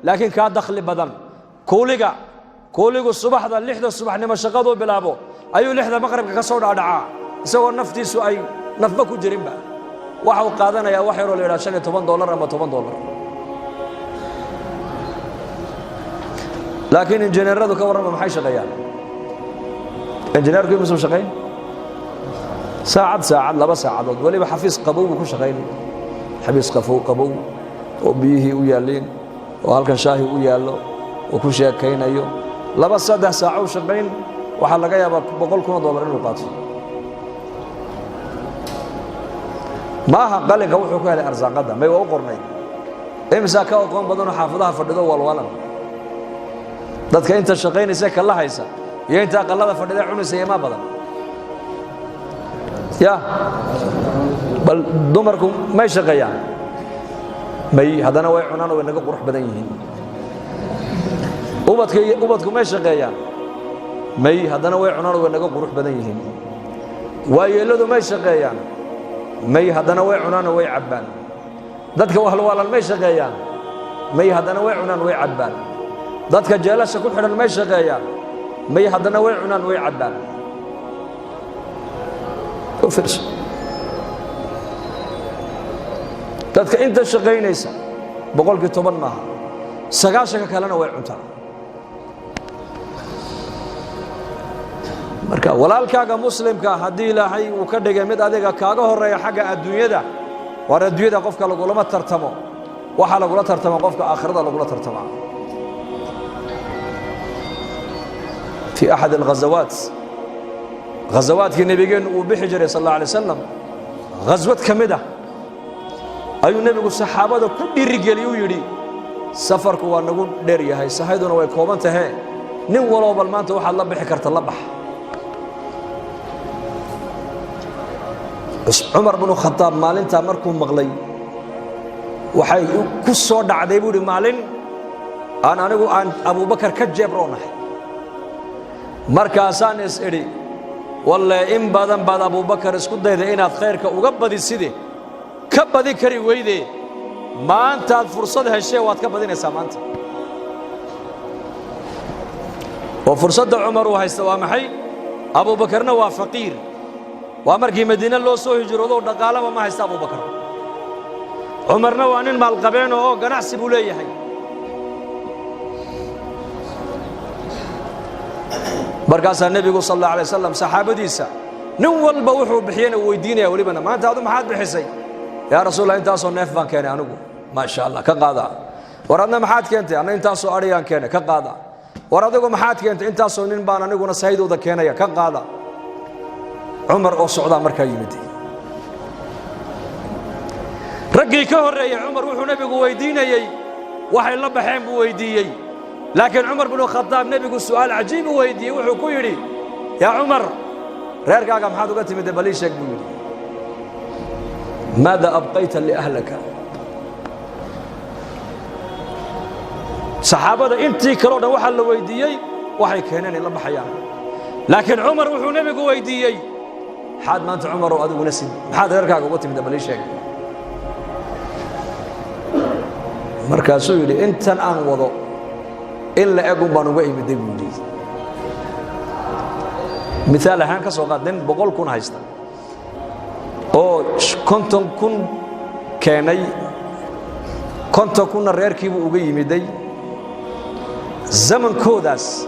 laakiin kaa dakhli badan. Kuuliga, kuuligu subaxda 6da subaxnimo shaqaduu bilaabo ayuu 6da maqribka ka soo dhaadhacaa, isagoo naftiisu ay nafba ku jirinba. Waxa uu qaadanayaa wax yaroo la yidhaha $15 ama $10. Laakiin injineeradu ka warrama, maxay shaqeeyaan? Injineerku imisuu shaqayn? Saacad, saacad, 2 saacadood. Weliba xafiis qabow buu ku shaqayn, xafiis qafow qabow oo biyihii u yaalliin oo halkan shaahi u yaallo oo ku sheekaynayo. 2, 3 saaco u shaqayn, waxaa laga yaabaa $100,000 inuu qaato. Maaha qalinka wuxuu ku helay arsaaqadda, may waa u qornayd. Imisaa ka aqoon badanoo xaafadaha fadhido walwalan? Dadka inta shaqaynaysa kala haysa iyo inta aqalada fadhida cunaysa imaa badan. Ya bal dumarku may shaqeeyaan? May. Haddana way cunaan oo way naga qurux badan yihiin. Ubadka, ubadku may shaqeeyaan? May, haddana way cunaan, way naga qurux badan yihiin. Waayeelladu may shaqeeyaan? May, haddana way cunaanoo way cabbaan. Dadka wahlwaalan may shaqeeyaan? May, haddana way cunaan, way cabbaan. Dadka jeelasha ku xidhan may shaqeeyaan? May, haddana way cunaan, way cabbaan. U fiirso, dadka inta shaqaynaysa 10% maaha, 90-ka kalena way cuntaa. Marka walaalkaaga muslimka haddii Ilaahay uu ka dhigay mid adiga kaaga horeeya xagga adduunyada, waar adduunyada qofka lagulama tartamo, waxaa lagula tartama qofka aakhirada lagula tartamaa. Fii axad alghazawaat, ghazawaadkii nebigeennu uu bixi jiray sal alla alay wasalam, ghaswad ka mid ah ayuu nebigu saxaabada ku dhiirigeliy, uu yidhi safarku waa nagu dheer yahay, sahayduna way kooban tahee, nin waloo bal maanta waxaad la bixi karta la bax. Cumar binu Khadaab maalintaa markuu maqlay waxay ku soo dhacday, buu idhi, maalin aan anigu aan Abuubakar ka jeebroonahay. Markaasaan is idhi, walle in badan baad Abuubakar isku dayda inaad khayrka uga badiside, ka badin kari weyde, maantaad fursad heshee waad ka badinaysaa maanta. Oo fursadda Cumar uu haysta waa maxay? Abuubakarna waa faqiir, waa markii Madiine loo soo hijroodo, dhaqaalaba ma haysta Abuubakar. Cumarna waa nin maalqabeeno oo ganacsi buu leeyahay. Markaasaa nebigu sal alla alay wasalam saxaabadiisa nin walba wuxuu bixiyena uu weydiinaya, welibana maanta adu maxaad bixisay? Yaa rasuul Allah, intaasoo neef baan keenay anigu. Maasha Allah, ka qaada. War adna maxaad keentay? Anna intaasoo adhiyaan keenay. Ka qaada. War adigu maxaad keentay? Intaasoo nin baan aniguna sahaydooda keenaya. Ka qaada. Cumar oo socdaa markaa yimid. Raggii ka horreeyey Cumar wuxuu nebigu weydiinayey waxay la baxeen buu weydiiyey, laakiin Cumar binu Khadaab nebigu su'aal cajiib u weydiiyey. Wuxuu ku yidhi, yaa Cumar, reerkaaga maxaad uga timidde? Bal ii sheeg, buu yidhi. Maada abqayta liahlaka? Saxaabada intii kaleo dhan waxaa la weydiiyey waxay keeneen ay la baxayaan, laakiin Cumar wuxuu nebigu weydiiyey, maxaad maanta Cumarow adiguna sid, maxaad reerkaaga uga timidde? Bal ii sheeg. Markaasuu yidhi, intan aan wado in la egun baan uga imiday, buu yidhi. Miaal ahaan ka soo qaad nin 100,000 haysta oo 50,000 keenay, 50,000-na reerkiibuu uga yimiday. Zamankoodaas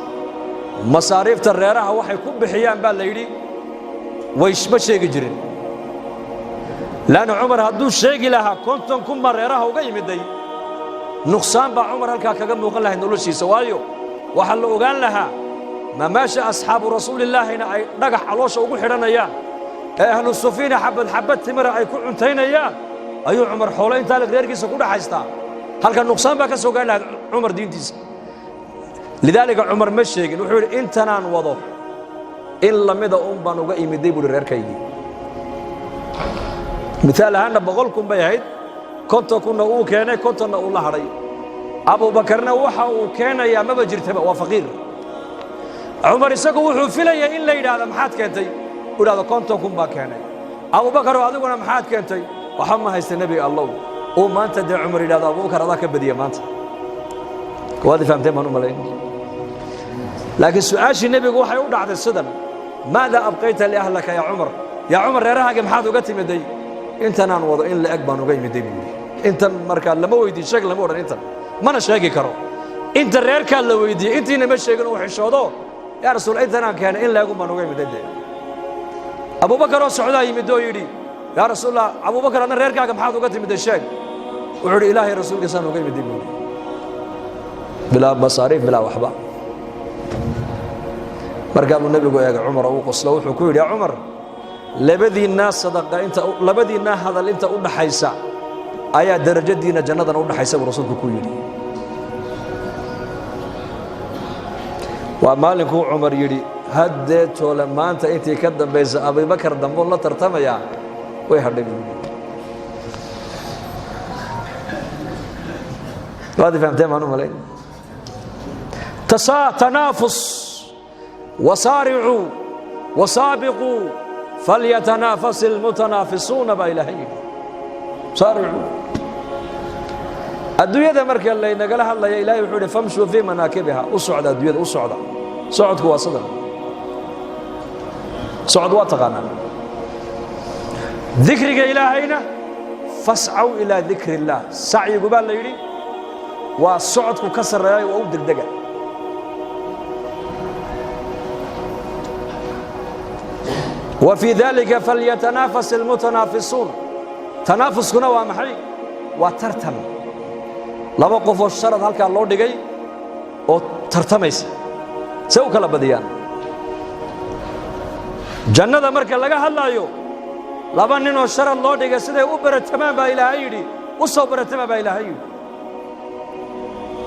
masaariifta reeraha waxay ku bixiyaan baa la yidhi way ma sheegi jirin, laanna Cumar hadduu sheegi lahaa 50,000 baa reeraha uga yimiday, nuqsaan baa Cumar halkaa kaga muuqan lahayd noloshiisa. Waayo, waxaa la ogaan lahaa ma meesha asxaabu rasuulillaahina ay dhagax caloosha ugu xidhanayaan ee ahlu sufiina xabad xabad timira ay ku cuntaynayaan ayuu Cumar xoolo intaa reerkiisa ku dhex haystaa. Halka nuqsaan baa ka soo gaari lahayd Cumar diintiisa. Lidaalika Cumar ma sheegin, wuxuu yidhi intanaan wado in lamida un baan uga imiday, buuhi, reerkaygii. Miaal ahaanna 100,000 bay ahayd, 50,000-na uu keenay, 50-na uu la hadhay. Abuubakarna waxa uu keenayaa maba jirtaba, waa faqiir. Cumar isagu wuxuu filayay in la yidhaahdo maxaad keentay, uu yidhahdo 50,000 baa keenay. Abuubakaroo adiguna maxaad keentay? Waxa ma haysta, nebi Allow. Uu maanta dee Cumar yidhahdo Abuubakar adaa ka badiya maanta. Waad fahamteen baan u malayn. Laakiin su'aashii nebigu waxay u dhacday sidan: maada abqayta liahlaka yaa Cumar? Yaa Cumar, reerahaagii maxaad uga timiday? Intanaan wado in la eg baan uga imiday, buu yidhi. Intan markaa lama weydiin, sheeg lama odhan, intan mana sheegi karo. Inta reerkaa la weydiiyey intiina ma sheegin, uu xishoodo. Yaa rasuul, intanaan keenay in la egun baan uga imiday. Dee Abuubakar oo socdaa yimid oo yidhi, yaa rasuulallah, Abuubakar adna reerkaaga maxaad uga timiday? Sheeg. Wuxuu yidhi Ilaahay rasuulkiisaan uga imiday, buu yidhi, bilaa masaariif, bilaa waxba. Markaa buu nebigu eegay Cumar oo uu qoslo, wuxuu ku yidhi, yaa Cumar, labadiinnaa sadaqa inta, labadiinnaa hadal inta u dhaxaysa ayaa darajadiinna jannadana u dhaxaysa, buu rasuulku ku yidhi. Waa maalinkuu Cumar yidhi, haddee toole maanta intii ka dambaysa Abibakar damboon la tartamayaa way hadhay, buu yidhi. Waad fahamteen baan u malayn. Tanaafus Wasaaricuu wasaabiquu falyatanaafas ilmutanaafisuuna baa Ilaahay yidhi. Saaricuu. Adduunyada marka laynagala hadlaya, Ilahay wuxuu yidhi: famshuu fii manaakibiha. U socda adduunyada, u socda. Socodku waa sidan. Socod waa taqaanaa. Dikriga Ilaahayna: fascaw ilaa dikri illaah. Sacyigu baa la yidhi waa socodku ka sarreeya, waa u degdega. Wa fii dalika falyatanaafas ilmutanaafisuun. Tanaafuskuna waa maxay? Waa tartan. Laba qofoo sharad halkaa loo dhigay oo tartamaysa, see u kala badiyaan. Jannada marka laga hadlaayo, laba ninoo sharad loo dhigay siday u baratamaan baa Ilaahay yidhi, u soo baratamaan baa Ilaahay yidhi.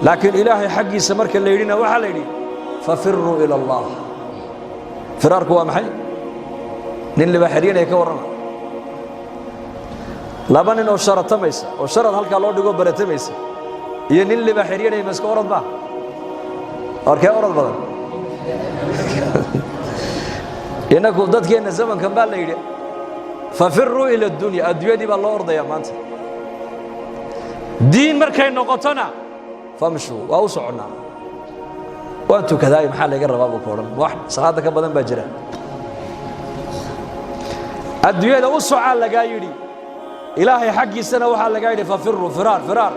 Laakiin Ilaahay xaggiisa marka la yidhina, waxaa la yidhi: fafiruu ila Allah. Firaarku waa maxay? Nin libaaxeryanaya ka warrama. Laba nin oo sharatamaysa oo sharad halkaa loo dhigoo baratamaysa iyo nin libaaxeryanaya, ma iska orod maa? Arkee orod badan? Innaku dadkeenna zamankan baa la yidhi: fafiruu ila addunya. Adduunyadii baa loo ordayaa maanta. Diin markay noqotona, famshuu, waa u soconnaa. Waan tukadaay, maxaa layga rabaa buu ku odhan. Wax salaadda ka badan baa jira? Adduunyada u socaa lagaa yidhi, Ilaahay xaggiisana waxaa lagaa yidhi: fafiruu. Firaar, firaar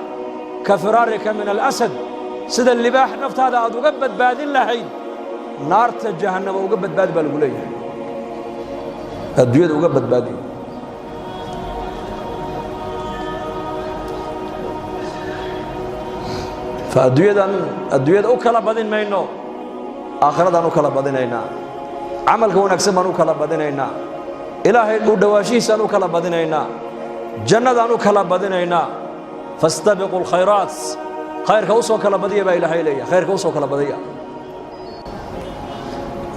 ka firaarika min alasad. Sida libaax naftaada aad uga badbaadin lahayd naarta jahannama, uga badbaadi baa lagu leeyahay. Adduunyada uga badbaadi. Fa adduunyadan, adduunyada u kala badin mayno, aakhiradaan u kala badinaynaa. Camalka wanaagsan baan u kala badinaynaa. Ilaahay u dhowaanshihiisaan u kala badinaynaa. Jannadaan u kala badinaynaa. Fastabiquu alkhayraat. Khayrka u soo kala badiya baa Ilaahay leeyahay. Khayrka u soo kala badiya.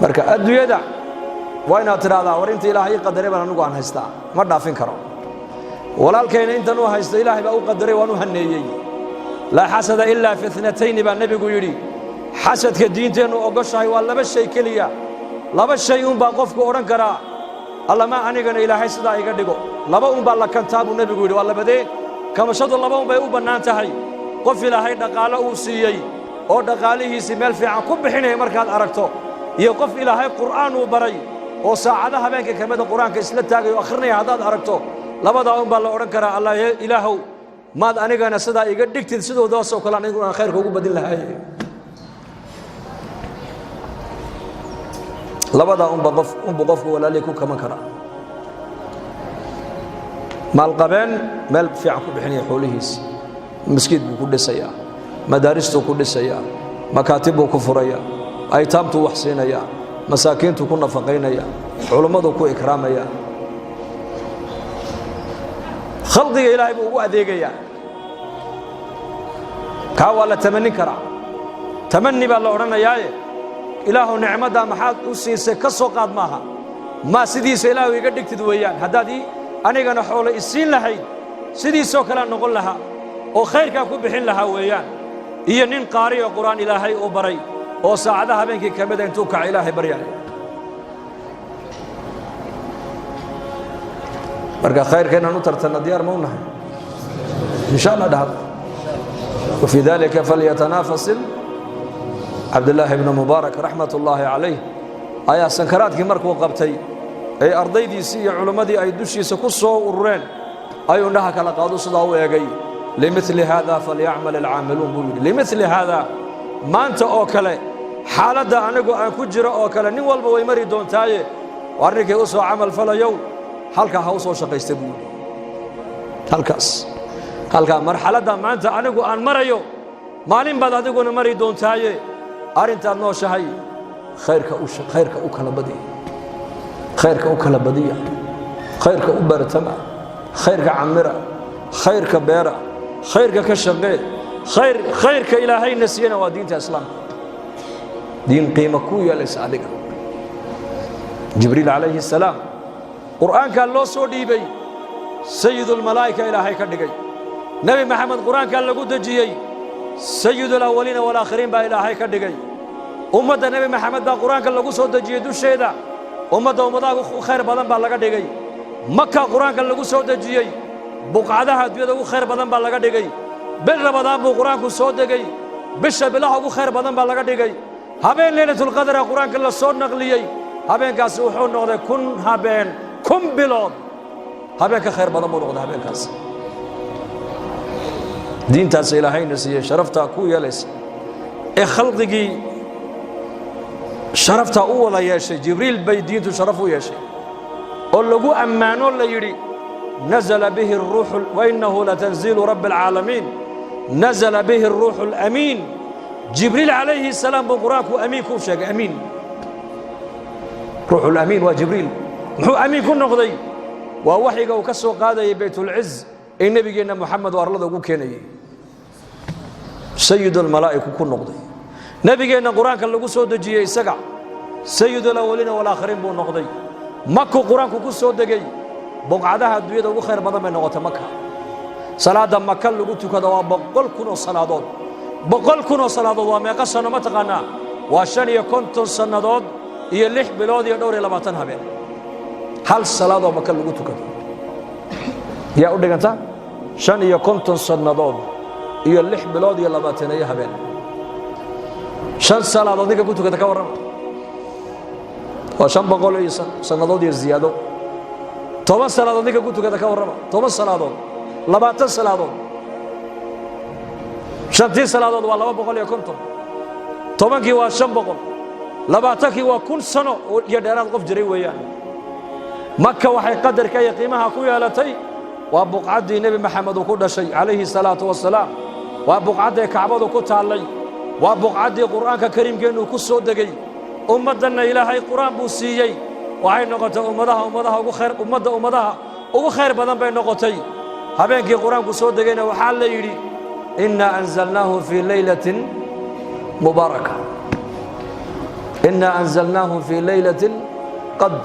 Marka adduunyada waa inaad tidhahdaa: war, inta Ilaahay ii qadaray baan anigu aan haystaa, ma dhaafin karo. Walaalkayna intan uu haysto Ilaahay baa u qadaray, waan u haneeyey. Laa xasada ilaa fi itnatayni baa nebigu yidhi. Xasadka diinteennu ogoshahay waa laba shay keliya. Laba shay unbaa qofku odhan karaa: allama anigana Ilaahay sidaa iga dhigo. Laba unbaa la kantaa buu nebigu yidhi. Waa labadee kamashadu? Laba unbay u bannaan tahay. Qof Ilaahay dhaqaalo uu siiyey oo dhaqaalihiisii meel fiican ku bixinaya markaad aragto, iyo qof Ilaahay Qur'aan uu baray oo saacada habeenka ka mida Qur-aanka isla taagayo o akhrinaya haddaad aragto, labadaa unbaa la odhan karaa: Allah, Ilaahow, maad anigana sidaa iga dhigtid, sidoodaasoo kale aniguna aan khayrka ugu badin lahay. Labadaa unba qof unbuu qofku walaalihii ku kaman karaa. Maalqabeen meel fiican ku bixinaya xoolihiisi, maskiid buu ku dhisayaa, madaaristuu ku dhisayaa, makaatib buu ku furayaa, aytaamtuu wax siinayaa, masaakiintuu ku nafaqaynaya, culimmaduu ku ikraamaya, khalqiga Ilaahay buu ugu adeegayaa. Kaa waa la tamanin karaa. Tamani baa la odhanayaaye: Ilaahu, nicmaddaa maxaad u siisay ka soo qaad maaha, maa sidiisa Ilaahu iga dhigtid weeyaan. Haddaad anigana xoolo isiin lahayd, sidiisoo kalea noqon lahaa oo khayrkaa ku bixin lahaa weeyaan. Iyo nin qaari oo Qur'aan Ilaahay uu baray oo saacadaha habeenkii ka mida intuu kaca Ilaahay baryaaya. Marka khayrka inaan u tartanna diyaar ma u nahay? Insha Allah dhahdo. Wafii dalika falyatanaafas. Cabdillaahi ibnu Mubaarak raxmat ullaahi calayh ayaa sankaraadkii markuu qabtay ee ardaydiisii iyo culimmadii ay dushiisa ku soo urureen, ayuu indhaha kala qaadu, sidaa u eegay. Limili haada falyacmal alcaamiluun buu yidhi. Limili haada, maanta oo kale, xaaladda anigu aan ku jiro oo kale, nin walba way mari doontaaye, arrinkay u soo camal falayow halkaa ha u soo shaqaysta buu yidhi. Halkaas, halkaa marxaladda maanta anigu aan marayo, maalin baad adiguna mari doontaaye, arrintaad nooshahay khayrka u khayrka u kala badiya, khayrka u kala badiya, khayrka u bartama, khayrka camira, khayrka beera, khayrka ka shaqee. Khayr, khayrka Ilaahayna siiyana waa diinta Islaamka, diin qiimo ku yeelaysa adiga. Jibriil calayhi salaam Qur'aankaa loo soo dhiibay, sayidulmalaa'ika Ilaahay ka dhigay. Nebi Maxamed Qur'aankaa lagu dejiyey, sayidulawaliina walaakhiriin baa Ilaahay ka dhigay. Ummadda Nebi Maxamed baa Qur-aanka lagu soo dejiyey dusheeda. Ummadda ummadaha ugu khayr badan baa laga dhigay. Maka Qur-aanka lagu soo dejiyey, buqcadaha adduunyada ugu khayr badan baa laga dhigay. Bil Rabadaan buu Qur-aanku soo degay, bisha bilaha ugu khayr badan baa laga dhigay. Habeen Leylatulqadra Qur-aanka la soo naqliyey, habeenkaasi wuxuu noqday 1000 habeen 1000 bilood habeen ka khayr badan buu noqday habeenkaasi. Diintaas Ilaahayna siiyey, sharaftaa ku yeelaysa ee khalqigii sharaftaa u wada yeeshay. Jibriil bay diintu sharaf u yeeshay oo lagu ammaano, la yidhi: "Nazala bihi الruuxu wainahu latanziilu rabbi اlcaalamiin, nazala bihi الruuxu اlamiin." Jibriil calayhi salaam buu Qur-aanku amiin ku sheegay. Amiin, ruuxulamiin waa Jibriil. Muxuu amiin ku noqday? Waa waxyiga uu ka soo qaadayay Baytulciz ee nebigeenna Moxamed oo arlada ugu keenayay, sayidulmalaa'iku ku noqday. Nebigeenna Qur-aanka lagu soo dejiyey, isaga sayidulawaliina walaakhiriin buu noqday. Makuu Qur-aanku ku soo degay, buqcadaha adduunyada ugu khayr badan bay noqotay Maka. Salaadda Maka lagu tukado waa 100,000 oo salaadood. 100,000 oo salaadood waa meeqa sano, ma taqaanaa? Waa 55 sannadood iyo 6 bilood iyo dhowr iyo labaatan habeen. Hal salaadoo Maka lagu tukado yaa u dhiganta 55 sannadood iyo 6 bilood iyo labaataneeyo habeen. Shan salaadood ninka ku tukata, ka warrama? Waa 500 iyo sannadood iyo ziyaado. 10 salaadood ninka ku tukata, ka warrama? 10 salaadood, 20 salaadood, shantii salaadood waa 250, 10kii waa 500, 20kii waa 1000 sano iyo dheeraad qof jiray weeyaan. Maka waxay qadarka iyo qiimaha ku yeelatay waa buqcaddii Nebi Maxamed uu ku dhashay calayhi salaatu wasalaam, waa buqcadday Kacbadu ku taallay, waa buqcaddii Qur'aanka kariimkeennu ku soo degay. Ummaddanna Ilaahay Qur'aan buu siiyey. Waxay noqotay ummadaha ummadaha ugu khayr, ummadda ummadaha ugu khayr badan bay noqotay. Habeenkii Qur-aanku soo degayna waxaa la yidhi: "Innaa anzalnaahu fii laylatin mubaaraka, innaa anzalnaahu fii laylati qadr,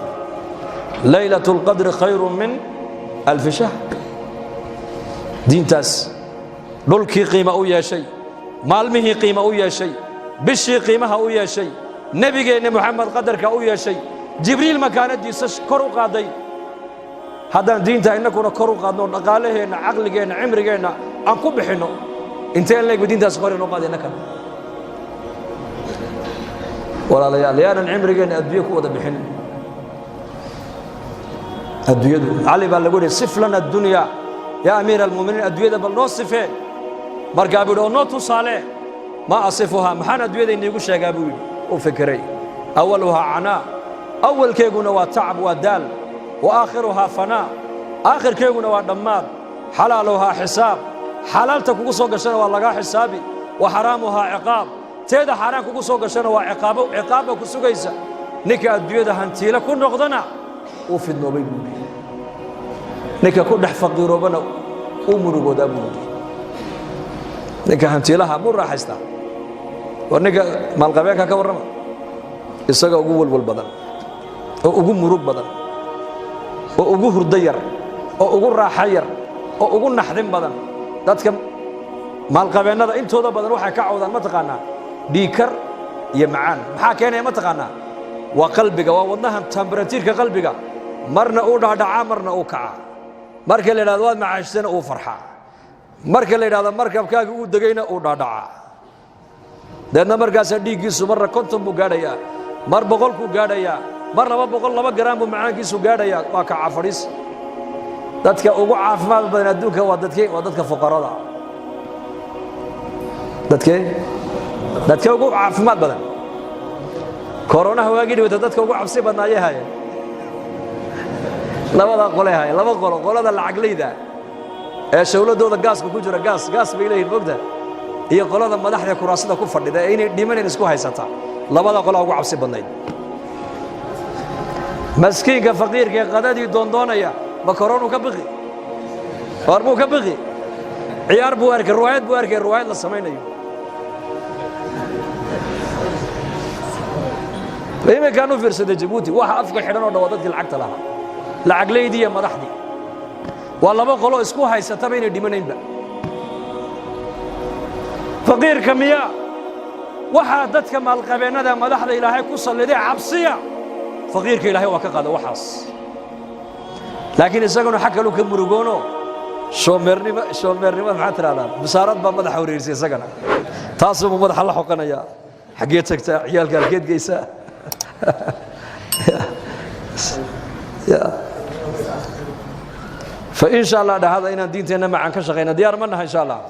laylat اlqadri khayru min alfi shahr." Diintaas dhulkii qiima u yeeshay, maalmihii qiima u yeeshay, bishii qiimaha u yeeshay, nebigeenna Moxamed qadarka u yeeshay, Jibriil makaanadiisa kor u qaaday. Haddaan diinta innakuna kor u qaadno, dhaqaalaheenna, caqligeenna, cimrigeenna aan ku bixinno, inteen leegba diintaas kor inoo qaada innakana? Walaalayaal, yaanan cimrigeenna adduunye ku wada bixin. Adduunyadu, Cali baa lagu yidhi: "Sif lana addunya yaa amiira almu'miniin." Adduunyada bal noo sifee. Markaa buu yidhi oo noo tusaale: "Maa asifuhaa?" Maxaan adduunyada iniigu sheegaa, buu yidhi. U fikiray: "Awaluhaa canaa," awalkeeguna waa tacab, waa daal. "Wa aakhiruhaa fanaa," aakhirkeeguna waa dhammaad. "Xalaaluhaa xisaab," xalaalta kugu soo gashana waa lagaa xisaabi. "Wa xaraamuhaa ciqaab," teeda xaaraan kugu soo gashana waa ciqaabo, ciqaabba ku sugaysa. Ninka adduunyada hantiile ku noqdana uu fidnoobay, buu yidhi. Ninka ku dhex faqiiroobana uu murugoodaa, buu yidhi. Ninka hantiilaha muu raaxaystaa? War ninka maalqabeenka ka warrama? Isaga ugu walwal badan oo ugu murug badan oo ugu hurdo yar oo ugu raaxo yar oo ugu naxdin badan. Dadka maalqabeennada intooda badan waxay ka cawdaan, ma taqaanaa? Dhiikar iyo macaan. Maxaa keenaya, ma taqaanaa? Waa qalbiga, waa wadnahan, tambaratiirka qalbiga. Marna uu dhaadhacaa, marna uu kacaa. Marka la yidhahdo waad macaashtana, uu farxaa. Marka la yidhahdo markabkaaga uu degayna, uu dhaadhacaa. Deedna markaasaa dhiiggiisu marna 50 buu gaadhayaa, mar 100kuu gaadhayaa, mar 202 garaam buu macaankiisu gaadhayaa. Waa kaca fadhiis. Dadka ugu caafimaad badan adduunka waa dadke? Waa dadka fuqarada. Dadkee? Dadka ugu caafimaad badan. Koronaha waagii dhawata dadka ugu cabsi badnaayay haayeen labada qolay haayeen, laba qolo: qolada lacagleyda ee shawladooda gaaska ku jira, gaas gaas bay leeyihin, mogta, iyo qolada madaxda kuraasada ku fadhida ee inay dhimanayn isku haysata. Labada qolaa ugu cabsi badnayd. Maskiinka faqiirka ee qadadii doondoonaya ma koronu ka biqi? War muu ka biqi? Ciyaar buu arkay, ruwaayad buu arkay, ruwaayad la samaynayo. Iminkaan u fiirsaday Jabuuti, waxa afka xidhan oo dhan waa dadkii lacagta lahaa, lacagleydii iyo madaxdii. Waa laba qolo isku haysataba inay dhimanaynba. Faqiirka miyaa? Waxaa dadka maalqabeennada madaxda Ilaahay ku salliday cabsiya, faqiirka Ilaahay waa ka qaada waxaas. Laakiin isaguna xag kalu ka murugoono, shoomeernimo, shoomeernimada maxaa tidhahdaa, busaarad baa madaxa wareerisay isagana, taasuu madaxa la xoqanaya. Xaggee tagtaa? Ciyaalka halkeed geysaa? Fa insha Allah dhahada inaan diinteenna macaan ka shaqayna. Diyaar ma naha insha Allah?